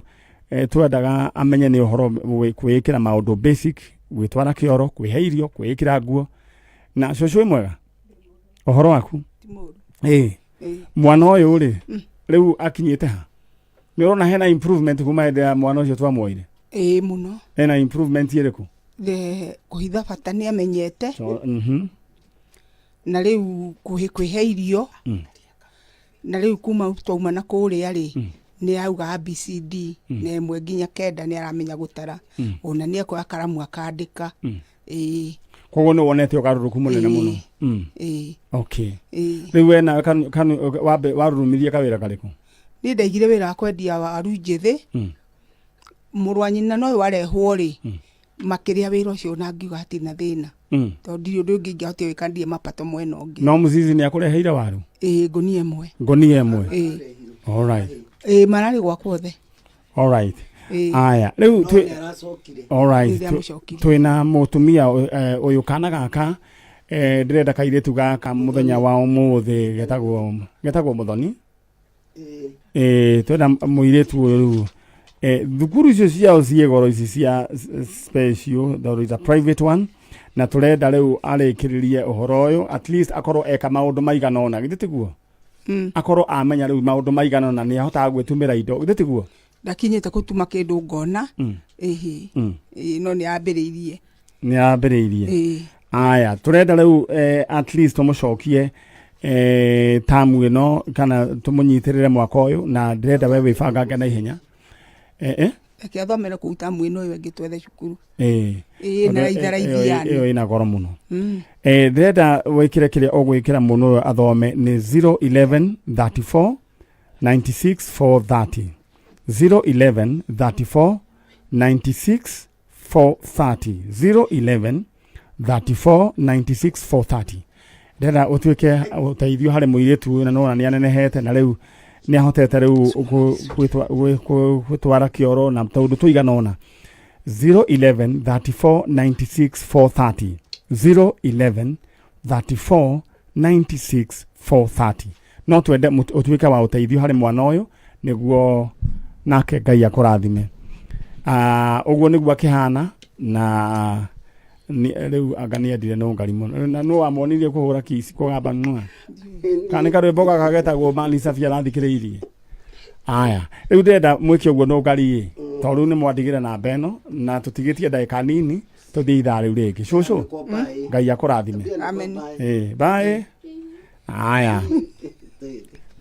twendaga amenye nĩ ũhoro kwĩĩkĩra maũndũ basic, gwĩtwara kĩoro, kwĩhe irio, kwĩĩkĩra nguo. Na cũcũ, wĩ mwega? Ũhoro waku? Ĩĩ, mwana ũyũ rĩ, rĩu akinyĩte ha? Nĩ ũrona hena improvement kuma hĩndĩ ya mwana ũcio twamuoire? Ĩĩ, mũno. Hena improvement ĩrĩkũ? The kũhitha bata nĩ amenyete. So, Na rĩu kwĩhe irio. Na rĩu kuma twauma na kũrĩa rĩ, nĩ auga ABCD na 1 nginya 9 nĩ aramenya gũtara. Ona nĩ akuoya karamu akandĩka. Ĩĩ. Koguo nĩ wonete ũgarũrũku mũnene Ĩĩ. mũno. Ĩĩ. Okay. Ĩĩ. Rĩu we nawe warurumirie kawĩra karĩkũ? Niĩ ndaigire wĩra wa kwendia waru njĩthĩ. Mũrũ wa nyina na ũyũ warehwo rĩ, makĩrĩa wĩra ũcio, na ngiuga hatirĩ na thĩna, tondũ ndirĩ ũndũ ũngĩ ingĩahotire gwĩka, ndirĩ mapato mwena ũngĩ. No mũzizi nĩ akũreheire waru? Ĩĩ, ngũnia ĩmwe. Ngũnia ĩmwe? Ĩĩ. Alright. Ĩĩ, mararĩ gwakwa othe. Alright. Ĩĩ. Aya, rĩu twĩ alright. Nĩ ndamũcokirie. Twĩna mũtumia ũyũ, kana gaka, ndĩrenda kairĩtu gaka mũthenya wa ũmũthĩ getagwo Mũthoni. Twenda mũirĩtu ũyũ rĩu, thukuru icio ciao ciĩ goro, ici cia special, there is a private one, na tũrenda rĩu arĩkĩrĩrie ũhoro ũyũ, at least akorwo eka maũndũ maigana ũna, githĩ tiguo? Akorwo amenya rĩu maũndũ maigana ũna, nĩ ahotaga gwĩtumĩra indo, githĩ tiguo? Ndakinyĩte gũtuma kĩndũ ngona. Ĩhĩ. Ĩĩ, no nĩ ambĩrĩirie. Nĩ ambĩrĩirie. Ĩĩ. Aya, tũrenda rĩu at least tũmũcokie tamu ĩno kana tũmũnyitĩrĩre mwaka ũyũ, na ndĩrenda we wĩbangange na ihenya. Reke athomere kũu tamu ĩno ĩyo ĩngĩ, twethe cukuru. Ĩĩ. Ĩĩ, na raitharaithi yani. Ĩyo ĩna goro mũno. Ndĩrenda wĩkĩre kĩrĩa ũgwĩkĩra mũno ũyũ athome nĩ 011 34 96 430, 011 34 96 430, 011 34 96 430. Ndĩrenda ũtuĩke ũteithio harĩ mũirĩtu ũyũ, na nĩwona nĩ anenehete, na rĩu nĩ ahotete rĩu gwĩtwara kĩoro na tũndũ tũigana ũna. 011 34 96 430, 011 34 96 430. No twende ũtuĩke wa ũteithio harĩ mwana ũyũ, nĩguo nake Ngai akũrathime. Ũguo nĩguo akĩhana, na rĩu anga nĩendire no ngari mũno, na nũ wamwonirie kũhũra kici, kũgamba mwa, kana nĩ karwĩmbo gaka getagwo Mali Safi arathikĩrĩirie. Aya, rĩu ndĩrenda mwĩke ũguo no ngari ĩ, tondũ rĩu nĩ mwandigĩra namba ĩno, na tũtigĩtie ndagĩka nini tũthiĩ ithaa rĩu rĩngĩ. Cũcũ, Ngai akũrathime. Amen. Ĩ, bye. Aya,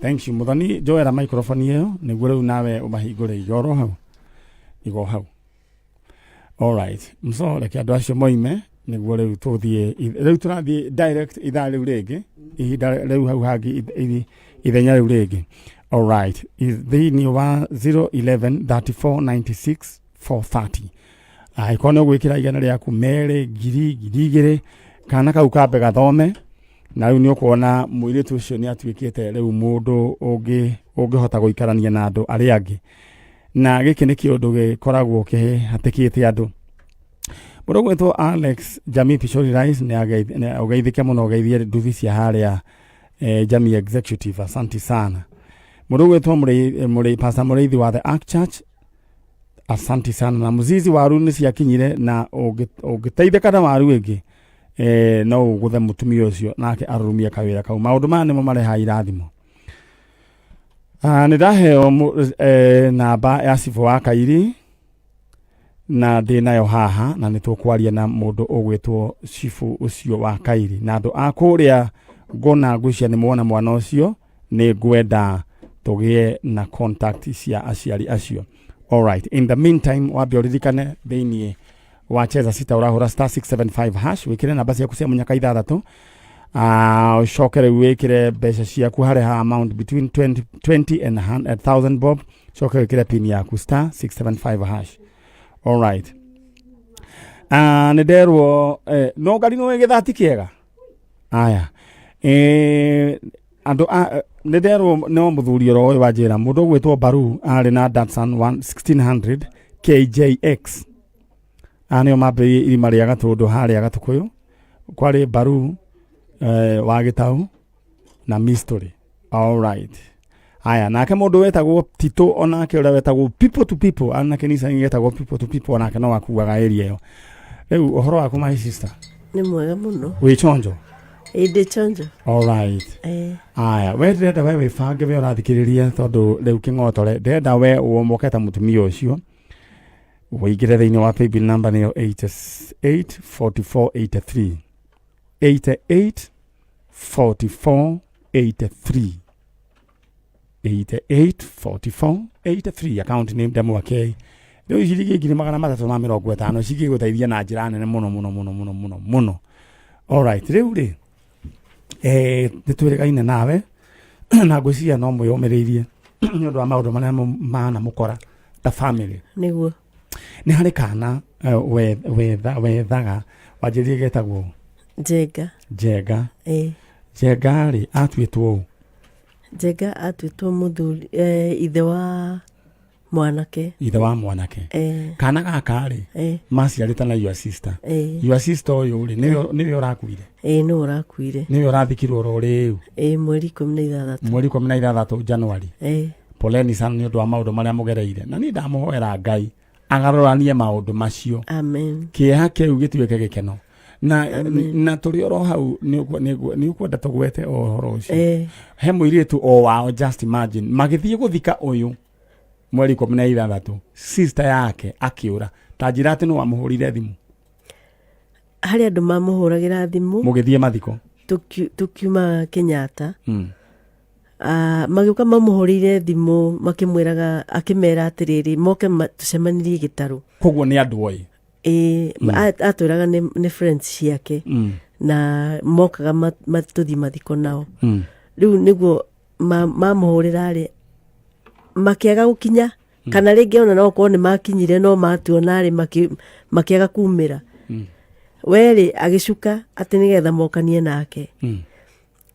thank you. Mũthoni, njoera microphone ĩyo nĩguo rĩu nawe ũmahingũre. Igoro hau, igo hau. Alright, mso reke andũ acio moime nĩguo rĩu tũthiĩ, rĩu tũrathiĩ direct ithaa rĩu rĩngĩ, ihinda rĩu hau hangĩ, ithenya rĩu rĩngĩ. Alright, thĩinĩ wa 011 34 96 430, angĩkorwo nĩ ũgwĩkĩra 100 rĩaku, 2, 1,000, 2,000, kana kau kambe gathome, na rĩu nĩ ũkuona mũirĩtu ũcio nĩ atuĩkĩte rĩu mũndũ ũngĩhota gũikarania na andũ arĩa angĩ. Na gĩkĩ nĩ kĩũndũ gĩkoragwo kĩhatĩkĩte andũ. Mũndũ ũgwĩtwo Alex Jamii Pishori Rice nĩ ũgeithĩke mũno, ũgeithie nduthi cia harĩa Jamii Executive, asanti sana. Mũndũ ũgwĩtwo Pastor Mũrĩithi wa The Ark Church, asanti sana. Na mũzizi, waru nĩ ciakinyire, na ũngĩteithĩka na waru ĩngĩ, no ũgũthe mũtumia ũcio nake arurumie kawĩra kau. Maũndũ maya nĩmo marehaga irathimo. Nĩ ndaheo namba ya cibũ wa Kairi, na ndĩ nayo haha, na nĩ tũkwaria na mũndũ ũgwĩtwo cibũ ũcio wa Kairi, na andũ a kũrĩa ngona ngwĩciria nĩ muona mwana ũcio, nĩ ngwenda tũgĩe na contact cia aciari acio. Alright, in the meantime, wambe ũririkane thĩiniĩ. Wacheza sita ũrahũra star 675 hash, wĩkĩre namba ciaku cia mũnyaka ithathatũ. Ũcoke rĩu wĩkĩre mbeca ciaku harĩa ha amount between 20, 20 and 100,000 bob, coke wĩkĩre pin yaku star 675 hash. Alright. Nĩ nderwo no ngari nĩ gĩthati kĩega aya andũ nĩ nderwo no mũthuri oro ũyũ wa njĩra mũndũ ũgwĩtwo Baru arĩ na Datsun 1600 KJX. Aya nĩo mambĩrĩirie irima rĩa Gatũndũ harĩa Gatũkũyũ, kwarĩ Baru wa Gĩtau na Mystery. Alright. Aya, nake mũndũ wetagwo Tito onake ũrĩa wetagwo people to people, arĩ na kanitha ĩngĩ people to people, onake no akuaga area ĩyo. Rĩu ũhoro waku my sister? Nĩ mwega mũno. Wĩ chonjo? Ĩ, ndĩ chonjo. Alright. Eh. Aya, we ndĩrenda we wĩbange, we ũrathikĩrĩria, tondũ rĩu kĩng'otore ndĩrenda we ũomoke ta mũtumia ũcio, ũingĩre thĩinĩ wa paybill number nĩyo 884483, 884483, 884483, account name Ndemwa K. Rĩu ciringi 350,000 cingĩgũteithia na njĩra nene mũno mũno mũno mũno mũno mũno. Alright, rĩu rĩ nĩ twĩrĩgaine nawe na ngwĩciria no mwĩyũmĩrĩirie nĩ ũndũ wa maũndũ marĩa manamũkora ta family. Nĩguo. Nĩ harĩ kana wethaga wanjĩrire getagwo Njenga. Njenga. Ĩ. Njenga rĩ atuĩtwo ũ? Njenga atuĩtwo mũthuri, ithe wa mwanake. Ithe wa mwanake. Eh. Kana gaka rĩ maciarĩte na your sister. Eh. Your sister ũyũ rĩ nĩwe ũrakuire? Ĩ, nĩwe ũrakuire. Nĩwe ũrathikirwo oro rĩu? Ĩ, mweri 16. Mweri 16 January. Ĩ. Poleni sana nĩ ũndũ wa maũndũ marĩa mũgereire, na niĩ ndamũhoera Ngai agarũranie maũndũ macio. Amen. Kĩeha kĩu gĩtuĩke gĩkeno. Na tũrĩ oro hau nĩ ũkwenda tũgwete o ũhoro ũcio. He mũirĩtu o wao, just imagine, magĩthiĩ gũthika ũyũ mweri 16, sister yake akĩũra. Ta njĩra atĩ nĩ wamũhũrire thimũ? Harĩ andũ mamũhũragĩra thimũ. Mũgĩthiĩ mathiko? Tũkiuma Kenyatta. Magĩũka mamũhũrĩire thimũ makĩmwĩraga, akĩmera atĩrĩrĩ, moke tũcemanirie gĩtarũ. Koguo nĩ andũ oĩ? Ĩ, atwĩraga nĩ friends ciake. Na mokaga tũthiĩ mathiko nao. Rĩu nĩguo mamũhũrĩra rĩ, makĩaga gũkinya, kana rĩngĩ ona no korwo nĩ makinyire no matuona rĩ, makĩaga kumĩra. Werĩ agĩcuka atĩ nĩgetha mokanie nake.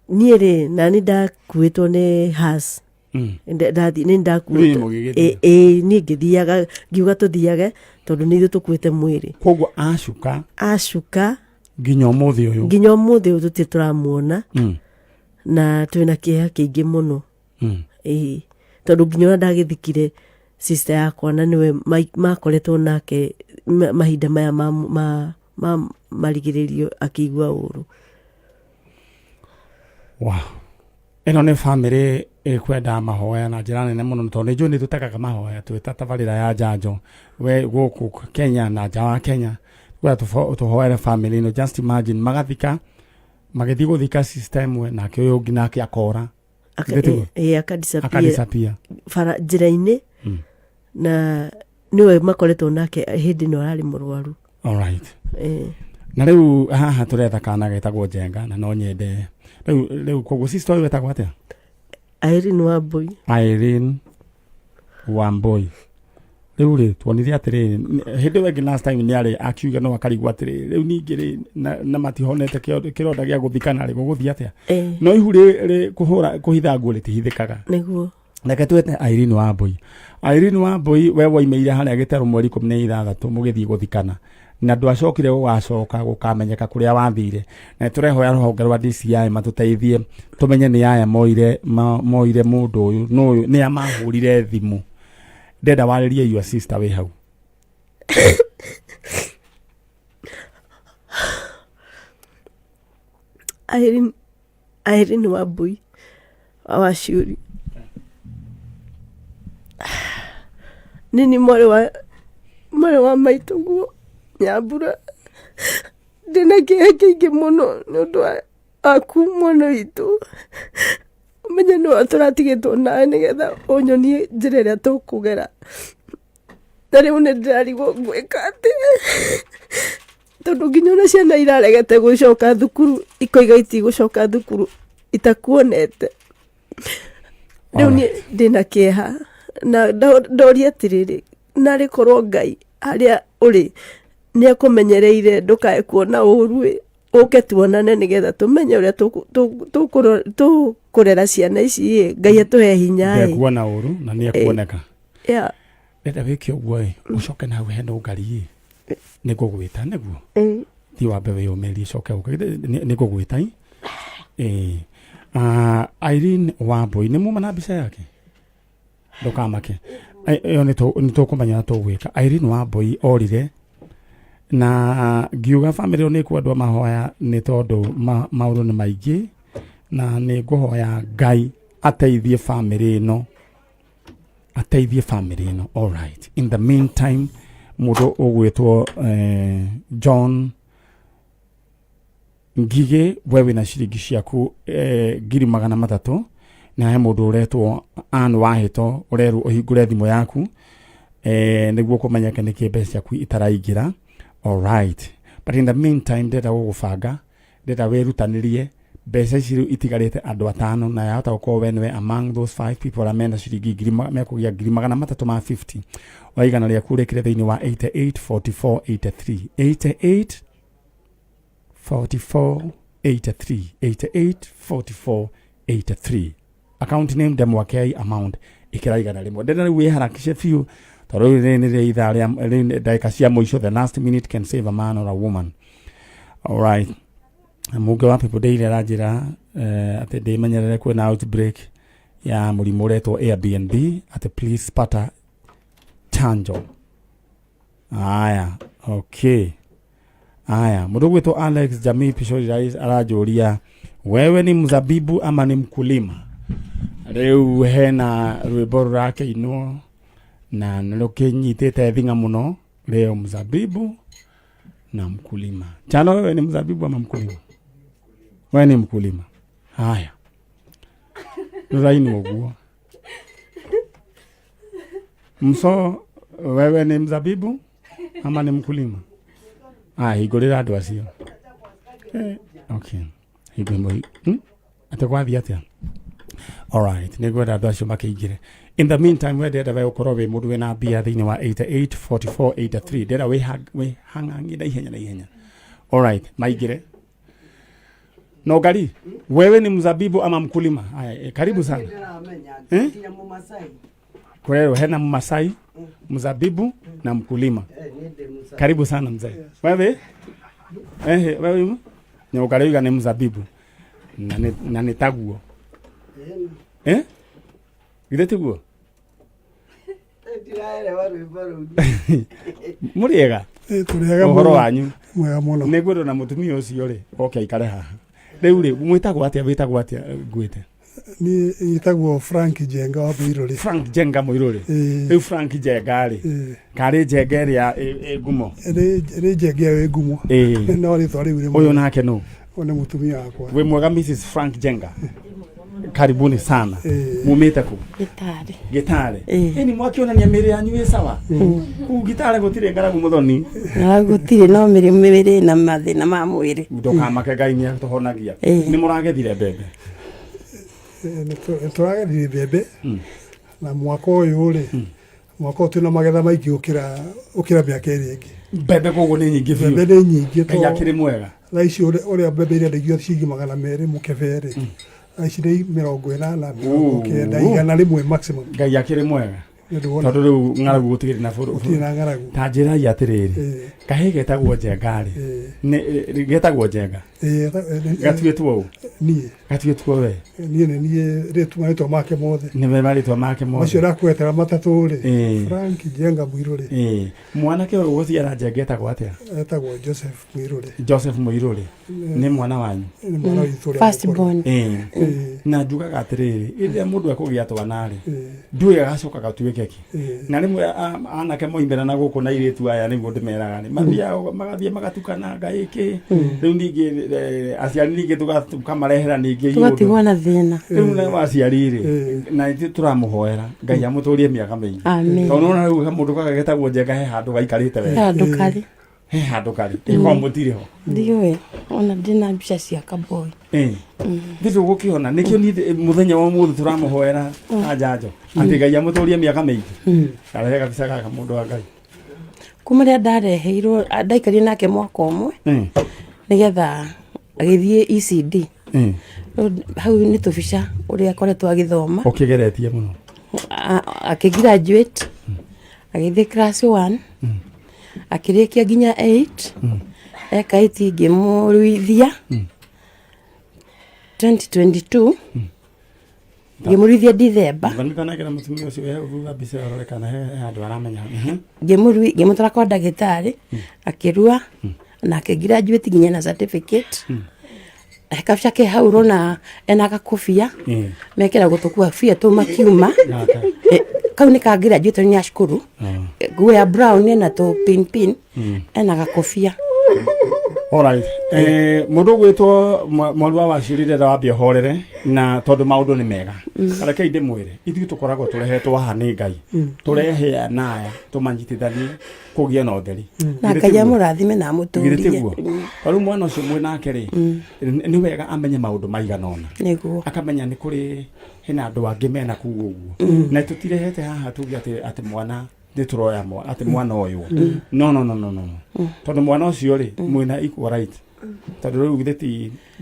Niĩ rĩ, nani ndakuĩtwo nĩ has. Nĩ ndakuĩtwo. Rĩu mũgĩgĩthiĩ? Ĩ, niĩ ngĩthiaga, ngiuga tũthiage tondũ nĩ ithuĩ tũkuĩte mwĩrĩ. Koguo acuka? Acuka. Nginya ũmũthĩ ũyũ? Nginya ũmũthĩ ũyũ tũtirĩ tũramuona. Na twĩna kĩeha kĩingĩ mũno. Ĩ, tondũ nginya ũrĩa ndagĩthikire sister yakwa na nĩwe makoretwo nake mahinda maya ma marigĩrĩrio akĩigua ũru. Wow. Ĩno nĩ family ĩkwenda mahoya na njĩra nene mũno, tondũ nĩ njũĩ nĩ tũtekaga mahoya twĩ ta tabarĩra ya njanjo we gũkũ Kenya na nja wa Kenya, kwenda tũhoere family ĩno. Just imagine, magathika, magĩthiĩ gũthika sister ĩmwe, nake ũyũ ũngĩ nake akora. Githĩ tiguo? Akadisappear. Akadisappear. Bara njĩra-inĩ. Na nĩwe makoretwo nake hĩndĩ ĩno ararĩ mũrwaru. Alright. Na rĩu haha tũretha kana getagwo Njenga, na no nyende rĩu koguo sister ũyũ wetagwo atĩa? Irene Wambui. Irene Wambui. Rĩu rĩ tuonire atĩrĩrĩ, hĩndĩ ĩyo ĩngĩ last time nĩ arĩ akiuga no akarigwo atĩrĩrĩ, rĩu ningĩ rĩ na matihonete kĩronda gĩa gũthikana rĩ, gũgũthiĩ atĩa? No ihu rĩ kũhũra kũhitha nguo rĩtihithĩkaga. Nĩguo. Reke twete Irene Wambui. Irene Wambui, we woimĩire harĩa gĩtarũ mweri 16 mũgĩthiĩ gũthikana, na ndwacokire gũgacoka gũkamenyeka kũrĩa wathire, na tũrehoya rũhonge rwa DCI matũteithie tũmenye nĩ aya moire mũndũ ũyũ, nũ ũyũ, nĩ a mahũrire thimũ. Ndenda warĩrie your sister wĩ hau. Irene Wambui wa Waciũri. Nini mwarĩ wa maitũguo Nyambura, ndĩna kĩeha kĩingĩ mũno nĩ ũndũ wa aku mwana witũ. Ũmenye nĩwe tũratigĩtwo nawe nĩgetha ũnyonie njĩra ĩrĩa tũkũgera. Na rĩu nĩ ndĩrarigwo ngwĩka atĩa, tondũ nginya ona ciana iraregete gũcoka thukuru, ikoiga itigũcoka thukuru itakuonete. Rĩu niĩ ndĩna kĩeha na ndoria atĩrĩrĩ, narĩ korwo Ngai harĩa ũrĩ nĩ akũmenyereire ndũkae kuona ũru ĩ, ũke tuonane nĩgetha tũmenye ũrĩa tũkũrera ciana ici ĩ, Ngai atũhe hinya ĩ. Ndekuona ũru na nĩ ekuoneka. Yeah. Ndenda wĩke ũguo ĩ, ũcoke na hau he nũngari ĩ, nĩ ngũgwĩta nĩguo. Thiĩ wambe wĩyũmĩrie ũcoke ũke. Nĩ ngũgwĩta ĩ. Ĩĩ. Ah, Irene Wambui nĩ muma na mbica yake? Ndũkamake. Ĩyo nĩ tũkũmenya tũgwĩka. Irene Wambui orire na ngiuga bamĩrĩ ĩyo nĩ ĩkwendwo mahoya nĩ tondũ maũndũ nĩ maingĩ na nĩ ngũhoya Ngai ateithie bamĩrĩ ĩno, ateithie bamĩrĩ ĩno. All right. In the meantime, mũndũ ũgwĩtwo John Ngigĩ, we wĩna ciringi ciaku 300,000, na he mũndũ ũretwo Ann Wahĩto ũrerwo ũhingũre thimũ yaku nĩguo kũmenyeke nĩkĩ mbeca ciaku itaraingĩra. All right. But in the meantime, ndĩrenda gũgũbanga, ndĩrenda wĩrutanĩrie mbeca ici rĩu itigarĩte andũ atano, na yahota gũkorwo we nĩwe among those 5 people arĩa mena ciringi ngiri mekũgĩa 350,000. Oya igana rĩaku ũrĩkĩre thĩinĩ wa 88 44 83, 88 44 83, 88 44 83. Account name Ndemwa K, amount ikĩra 100. Ndĩrenda rĩu wĩharakishe biũ tondũ rĩu rĩrĩ nĩ ithaa rĩa rĩu nĩ ndagĩka cia mũico. The last minute can save a man or a woman. All right. Mũngĩ wa People Daily aranjĩra atĩ ndĩmenyerere kwĩna outbreak ya mũrimũ ũretwo Airbnb, atĩ please pata chanjo. Aya, okay. Aya, mũndũ gwĩtwo Alex Jamii Pishori aranjũria wewe ni mzabibu ama ni mkulima? Rĩu hena rwĩmbo rũrakĩinwo na nĩ rũkĩnyitĩte thing'a mũno leo, mzabibu na mkulima. Chano, wewe ni mzabibu ama mkulima? Wewe ni mkulima. Haya, rũrainwo ũguo. Mso, wewe ni mzabibu ama ni mkulima? Ah, hingũrĩra andũ acio. Okay. Hingũrĩra. Atĩ gwathiĩ atĩa? Alright, nĩ ngwenda andũ acio makĩingĩre. In the meantime, we ndĩrenda we ũkorwo wĩ mũndũ wĩna mbia thĩinĩ wa 88 44 83. Ndĩrenda wĩhang'ang'ie na ihenya na ihenya. Alright, maingĩre. Nogari, wewe ni mzabibu ama mkulima? Haya, karibu sana. Eh? Kwa hiyo hena Mmasai, mzabibu na mkulima. Karibu sana mzee. Wewe? Wewe Nyaukari uga ni mzabibu. Na ni taguo. Eh? Githĩ tiguo? Ndiraelewa rwĩmbo rũu. Mũrĩega? Tũrĩega Ũhoro mũno. wanyu? Mwega mũno. Nĩ ngwendwo na mũtumia ũcio rĩ, oke aikare haha. Rĩu rĩ, mwĩtagwo atĩa, wĩtagwo atĩa ngwĩte? Niĩ njĩtagwo Frank Njenga wa Mũirũrĩ. Frank Njenga Mũirũrĩ. Rĩu Frank Njenga rĩ, karĩ Njenga ĩrĩa ĩ ngumo? Rĩ Njenga ĩyo ĩ ngumo. No rĩtwa rĩu rĩmwe. Ũyũ nake nũ? Ũyũ nĩ mũtumia wakwa. Wĩ mwega Mrs Frank Njenga? Karibuni sana. Mumĩte kũ? Gĩtarĩ. Gĩtarĩ. Ĩni mwakĩonania mĩĩrĩ yanyu ĩ sawa? Kũu Gĩtarĩ gũtirĩ ng'aragu mũthoni? Ng'aragu gũtirĩ, no mĩrĩ ĩna mathĩna ma mwĩrĩ. Ndũkamake, Ngai nĩ atũhonagia. Nĩ mũragethire mbembe? Nĩ tũragethire mbembe na mwaka ũyũ rĩ, mwaka ũyũ twĩna magetha maingĩ gũkĩra mĩaka ĩrĩa ĩngĩ. Mbembe koguo nĩ nyingĩ biũ? Mbembe nĩ nyingĩ. Ngai akĩrĩ mwega. Thaa ici ũrĩa mbembe irendagio ciringi 200 mũkebe rĩ, thaa ici nĩ 80, 90, 100 maximum. Ngai akĩrĩ mwega. Nĩ ũndũ wona Tondũ rĩu ng'aragu gũtigĩrĩ na bũrũ. Gũtirĩ na ng'aragu. Ta njĩrai atĩrĩrĩ, kahĩĩ getagwo Njenga rĩ, nĩ getagwo Njenga? Gatuĩtwo ũ? Niĩ. Gatuĩtwo we? Niĩ nĩ niĩ rĩtwa marĩtwa make mothe. Nĩwe marĩtwa make mothe. Macio ndakũgwetera matatũ rĩ, Frank Njenga Mũirũrĩ. Mwanake ũyũ gũciara Njenga etagwo atĩa? Etagwo Joseph Mũirũrĩ. Joseph Mũirũrĩ. Nĩ mwana wanyu? Nĩ mwana witũ ũrĩa First mũkũrũ. born. Na njugaga atĩrĩrĩ, rĩrĩa mũndũ ekũgĩa twana rĩ, ndũĩ agacoka gatuĩke kĩ. Na rĩmwe anake moimĩra na gũkũ na airĩtu aya nĩguo ndĩmeraga rĩ, mathiaga magathiĩ magatukana ngaĩkĩ. Rĩu ningĩ aciari ningĩ tũkamarehera ningĩ Tũgatigwo na thĩna. Rĩu nĩ waciari rĩ, na ithuĩ tũramũhoera Ngai amũtũrie mĩaka mĩingĩ. Amen. Tondũ nĩwona rĩu kamũndũ gaka getagwo Njenga he handũ gaikarĩte wega. He handũ karĩ. He handũ karĩ. Ĩkorwo mũtirĩ ho. Ndiũĩ ona ndĩna mbica cia kaboi. Thĩ tũgũkĩona nĩkĩo niĩ mũthenya wa ũmũthĩ tũramũhoera anjanjo atĩ Ngai amũtũrie mĩaka mĩingĩ. Karehe gabica gaka mũndũ wa Ngai. Kuma rĩrĩa ndareheirwo ndaikarire nake mwaka ũmwe nĩgetha agĩthiĩ ECD. Rĩu hau nĩ tũbica ũrĩa akoretwo agĩthoma. Ũkĩgeretie mũno. Akĩgraduate agĩthiĩ class 1, akĩrĩkia nginya 8. Eka 8 ngĩmũruithia 2022, ngĩmũruithia Dithemba. Nĩtanagĩra mũtumia ũcio he thutha mbica ĩyo rore kana he handũ aramenya. Ngĩmũtwara kwa ndagĩtarĩ, akĩrua na akĩgraduate nginya na certificate. He kabica ke hau ũrona ena gakobia mekĩragwo tũkobia tũu makiuma. Gaka. Kau nĩ ka graduate nĩ a cukuru, nguo ya brown ena tũ pin pin, ena gakobia. Alright. Mũndũ ũgwĩtwo mwaru wa Waciri ndĩrenda wambe ũhorere na tondũ maũndũ nĩ mega. Rekei ndĩmwĩre ithuĩ tũkoragwo tũrehetwo haha nĩ Ngai, tũrehe aya na aya tũmanyitithanie kũgĩe na ũtheri. Na Githĩ Ngai tiguo? amũrathime na Githĩ amũtũrie. tiguo? Rĩu mwana ũcio mwĩ nake rĩ, nĩ wega amenye maũndũ maigana ũna, Nĩguo. akamenya nĩ kũrĩ hena andũ angĩ mena kuu ũguo, na tũtirehete haha tuge atĩ mwana nĩ tũroya atĩ mwana ũyũ, no no no no no no. Tondũ mwana ũcio rĩ, mwĩna equal right, tondũ rĩu githĩ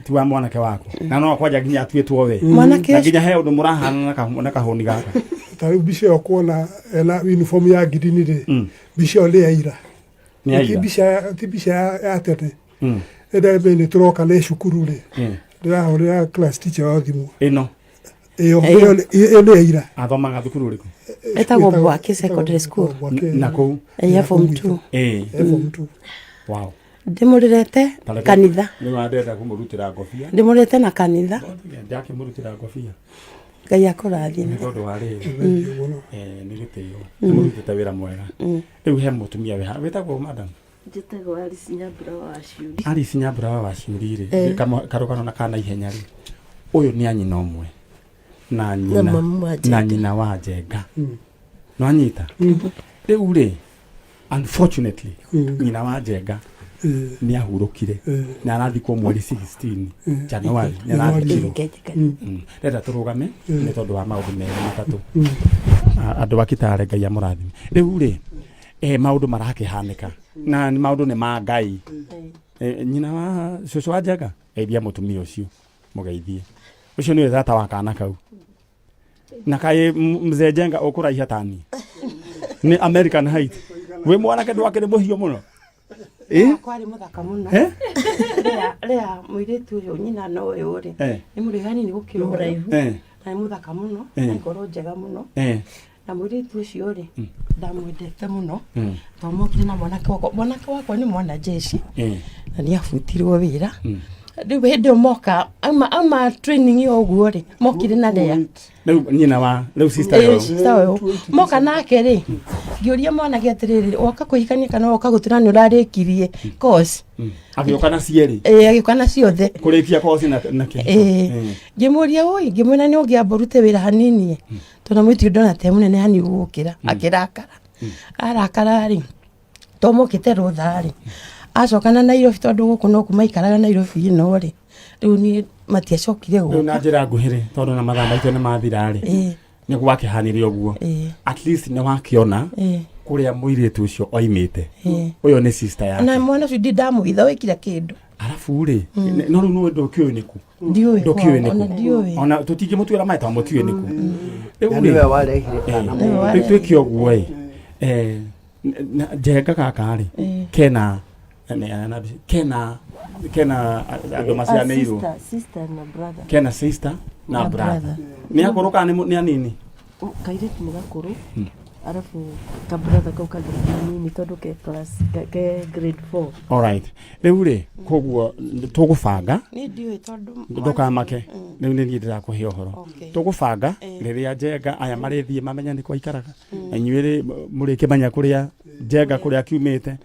ti wa mwanake waku, na no kwanja nginya atuĩtwo we. Mwanake na nginya he ũndũ mũrahana na kahũni gaka. Ta rĩu mbica ĩyo kuona ena uniform ya ngirini rĩ, mbica ĩyo nĩ ya ira. Nĩ ya Ti ira. mbica, ti mbica ya tene. Ĩrĩa nĩ tũroka nĩ cukuru rĩ, ndĩrahũrĩra class teacher wa thimũ. Ĩno? Ĩyo ĩyo nĩ ya ira. Athomaga thukuru ũrĩkũ? Ĩtagwo Bwake Secondary School. Na kũu? Ya form 2. Ĩĩ. Form 2. Wow. Ndĩmũrerete kanitha. Nĩ wandenda kũmũrutĩra ngobia. Ndĩmũrerete na kanitha. Ndakĩmũrutĩra ngobia. Ngai akũrathime. Nĩ tondũ wa rĩrĩ, nĩ gĩtĩo nĩmũrutĩte wĩra mwega. Rĩu he mũtumia wĩ haha wĩtagwo madam? Njĩtagwo Alice Nyambura wa Ciuri. Alice Nyambura wa Waciuri rĩ, karũgano na kana ihenya rĩ, ũyũ nĩ anyina ũmwe na nyina mamu wa Njenga. Na nyina wa Njenga. Nĩwanyita? Rĩu rĩ, unfortunately nyina wa Njenga nĩ ahurũkire na arathikwo mweri 16 January nĩ arathikirwo. Ndĩrenda tũrũgame nĩ tondũ wa maũndũ merĩ matatũ. Andũ a Kitale, Ngai amũrathime. Rĩu rĩ, maũndũ marakĩhanĩka na nĩ maũndũ nĩ ma Ngai. Nyina wa cũcũ wa Njenga, geithia mũtumia ũcio, mũgeithie. Ũcio nĩwe tata wa kana kau. Na kaĩ mzee Njenga ũkũraiha tani nĩ American height, wĩ mwanake ndwakĩrĩ mũhiũ mũno. Ĩ? Kwarĩ mũthaka mũno. Eh? Rĩa mũirĩtu ũyũ nyina na ũyũ rĩ, nĩ mũraihu hanini gũkĩra ũyũ. Mũraihu. Na nĩ mũthaka mũno, na ngoro njega mũno. Na mũirĩtu ũcio rĩ, ndamwendete mũno tondũ mokire na mwanake wakwa. Mwanake wakwa nĩ mwana jeshi na nĩ abutirwo wĩra. Rĩu hĩndĩ ĩyo moka auma training ĩyo ũguo rĩ, mokire na rĩa Rĩu nyina wa rĩu sister Ĩĩ, ũyũ. sister ũyũ moka nake rĩ, ngĩũria mwanake atĩrĩrĩ, woka kũhikania kana woka gũtura nĩ ũrarĩkirie course? Agĩũka na cierĩ? Ĩĩ, agĩũka na ciothe. Kũrĩkia koci na kĩhiko. Ĩĩ. Ngĩmũria, ũi, ngĩmwĩra nĩ ũngĩamba ũrute wĩra hanini, tondũ mũitu ndona te mũnene hanini gũgũkĩra. Akĩrakara, arakara rĩ, to mokĩte rũtha rĩ, acoka na Nairobi, tondũ gũkũ no maikaraga Nairobi ĩno rĩ. Rĩu niĩ matiacokire Rĩu na gũka. Njĩra nguhĩ rĩ, tondũ na mathaa maitũ nĩ mathira rĩ, nĩ gwakĩhanire ũguo, at least nĩ wakĩona kũrĩa mũirĩtu ũcio oimĩte. Ũyũ nĩ sister yake. Na mwana ũcio ndi ndamũhitha wĩkire kĩndũ. Arabu rĩ, no rĩu nĩwe ndũkĩũĩ nĩkũ? Ndiũĩ. Ndũkĩũĩ kwao, ona nĩkũ? ndiũĩ. Ona tũtingĩmũtuĩra maĩ tondũ mũtiũĩ nĩkũ. Rĩu Na rĩ, nĩwe warehire kana Nĩwe rĩu warehire. twĩke ũguo ĩ, Njenga gaka rĩ, kena kena andũ macianĩirwo. Sister, sister na brother. Kena sister na Na brother. brother. Nĩ akũrũ kana nĩ anini? Kairĩtu nĩ gakũrũ, arabu ka brother kau kangĩ nĩ kanini tondũ ke class ke grade 4. Alright, rĩu rĩ, koguo tũgũbanga. Niĩ ndiũĩ tondũ Ndũkamake, rĩu nĩ niĩ ndĩrakũhe ũhoro. Tũgũbanga rĩrĩa Njenga aya marĩthiĩ mamenya nĩ kwaikaraga, na inyuĩ rĩ mũrĩkĩmenya kũrĩa Njenga kũrĩa kiumĩte.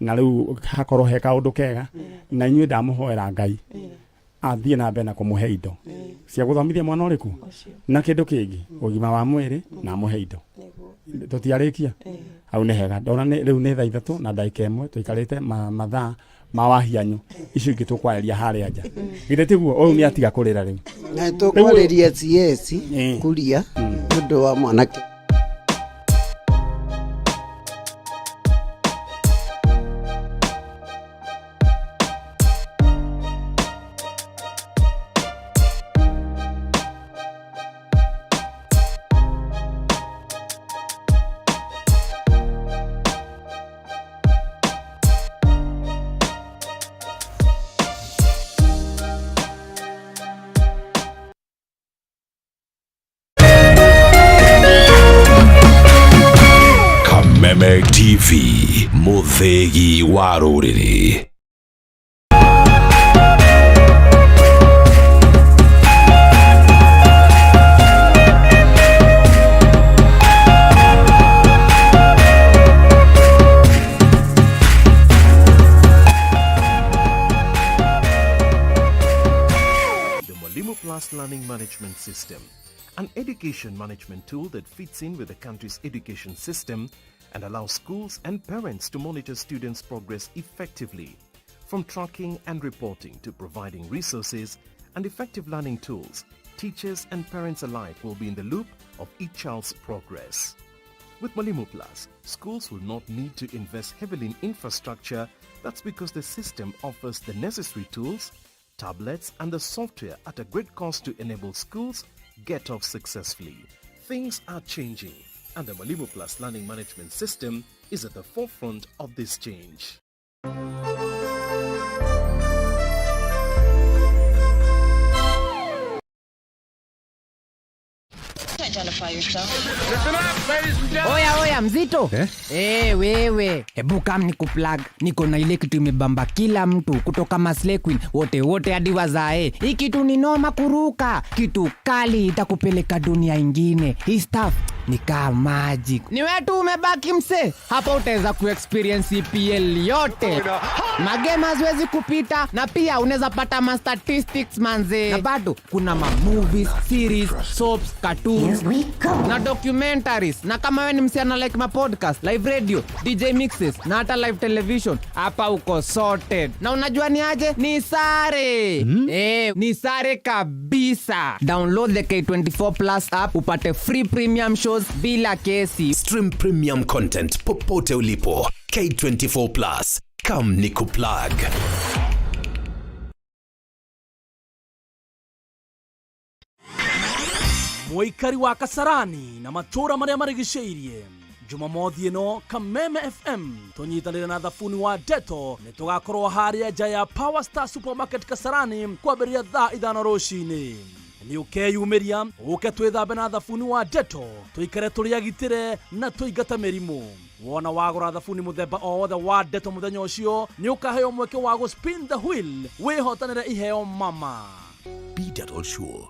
Na rĩu hakorwo he kaũndũ kega na inyuĩ ndamũhoera Ngai athiĩ na mbere na kũmũhe indo cia gũthomithia mwana ũrĩkũ na kĩndũ kĩngĩ, ũgima wa mwĩrĩ, na amũhe indo. Tũtiarĩkia hau, nĩ hega. Ndona rĩu nĩ 3:01, tũikarĩte mathaa ma wahianyũ. Icio ingĩ tũkwarĩria harĩa nja, githĩ tiguo? Ũyũ nĩ atiga kũrĩra rĩu. Na tũkwarĩria CS kuria nĩ ũndũ wa mwanake. Kameme TV, mũthĩgi wa rũrĩrĩ. The Mwalimu Plus Learning Management System, an education management tool that fits in with the country's education system and allows schools and parents to monitor students' progress effectively. From tracking and reporting to providing resources and effective learning tools, teachers and parents alike will be in the loop of each child's progress. With Mwalimu Plus, schools will not need to invest heavily in infrastructure. That's because the system offers the necessary tools, tablets and the software at a great cost to enable schools get off successfully. Things are changing, and the Mwalimu Plus Learning Management System is at the forefront of this change. Identify yourself. Oya oya, mzito eh? Hey, wewe, hebu kam nikuplug. Niko na ile kitu imebamba kila mtu kutoka maslay queen wote wote hadi wazae. Hii kitu ni noma kuruka, kitu kali itakupeleka dunia ingine. Hii stuff ni kaa magic. Ni wewe tu umebaki mse hapa, utaweza kuexperience EPL yote, magame haziwezi kupita, na pia unaweza pata ma statistics manze, na bado kuna ma movies, series, soaps, cartoons na documentaries. Na kama wewe ni msichana, like ma podcast, live radio, DJ mixes na hata live television, hapa uko sorted. Na unajua ni aje? Ni sare. Ni sare kabisa. Download the K24 Plus app upate free premium shows bila kesi. Stream premium content popote ulipo. K24 Plus. Come nikuplug. Mũikari wa Kasarani na matũũra marĩa marigicĩirie, Jumamothi ĩno Kameme FM tũnyitanĩre na thabuni wa Deto nĩ tũgakorwo harĩa nja ya Power Star Supermarket Kasarani kwambĩrĩria 5:00 rũcinĩ. Nĩ ũkeyumĩria ũke twĩthambe na thabuni wa Deto, tũikare tũrĩ agitĩre na tũingate mĩrimũ. Wona wagũra thabuni mũthemba o wothe wa Deto mũthenya ũcio, nĩ ũkaheo mweke wa gũ spin the wheel wĩhotanĩre iheo mama. Be Dettol sure.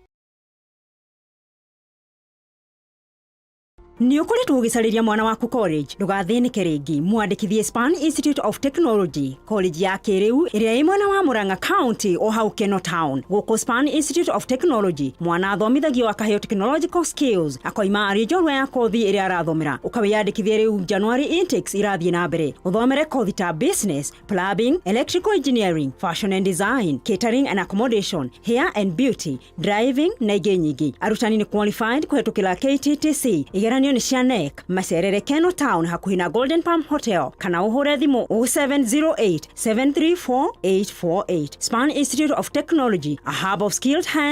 Nĩ ũkoretwo ũgĩcarĩria mwana waku college? Ndũgathĩnĩke rĩngĩ, mwandĩkithie Span Institute of Technology, college ya kĩrĩu ĩrĩa ĩ mwena wa Murang'a County o hau Keno Town. Gũkũ Span Institute of Technology mwana athomithagio akaheo technological skills, akoima arĩ njorua ya kothi ĩrĩa arathomera. Ũkawĩyandĩkithie rĩu, January intakes irathiĩ na mbere. Ũthomere kothi ta business, plumbing, electrical engineering, fashion and design, catering and accommodation, hair and beauty, driving na ingĩ nyingĩ. Arutani nĩ qualified kũhetũkĩra KTTC. Igeranio nĩ cia KNEC. Macerere Keno Town hakuhĩ na Golden Palm Hotel kana ũhũre thimũ 0708 734 848. Span Institute of Technology, a hub of skilled hands.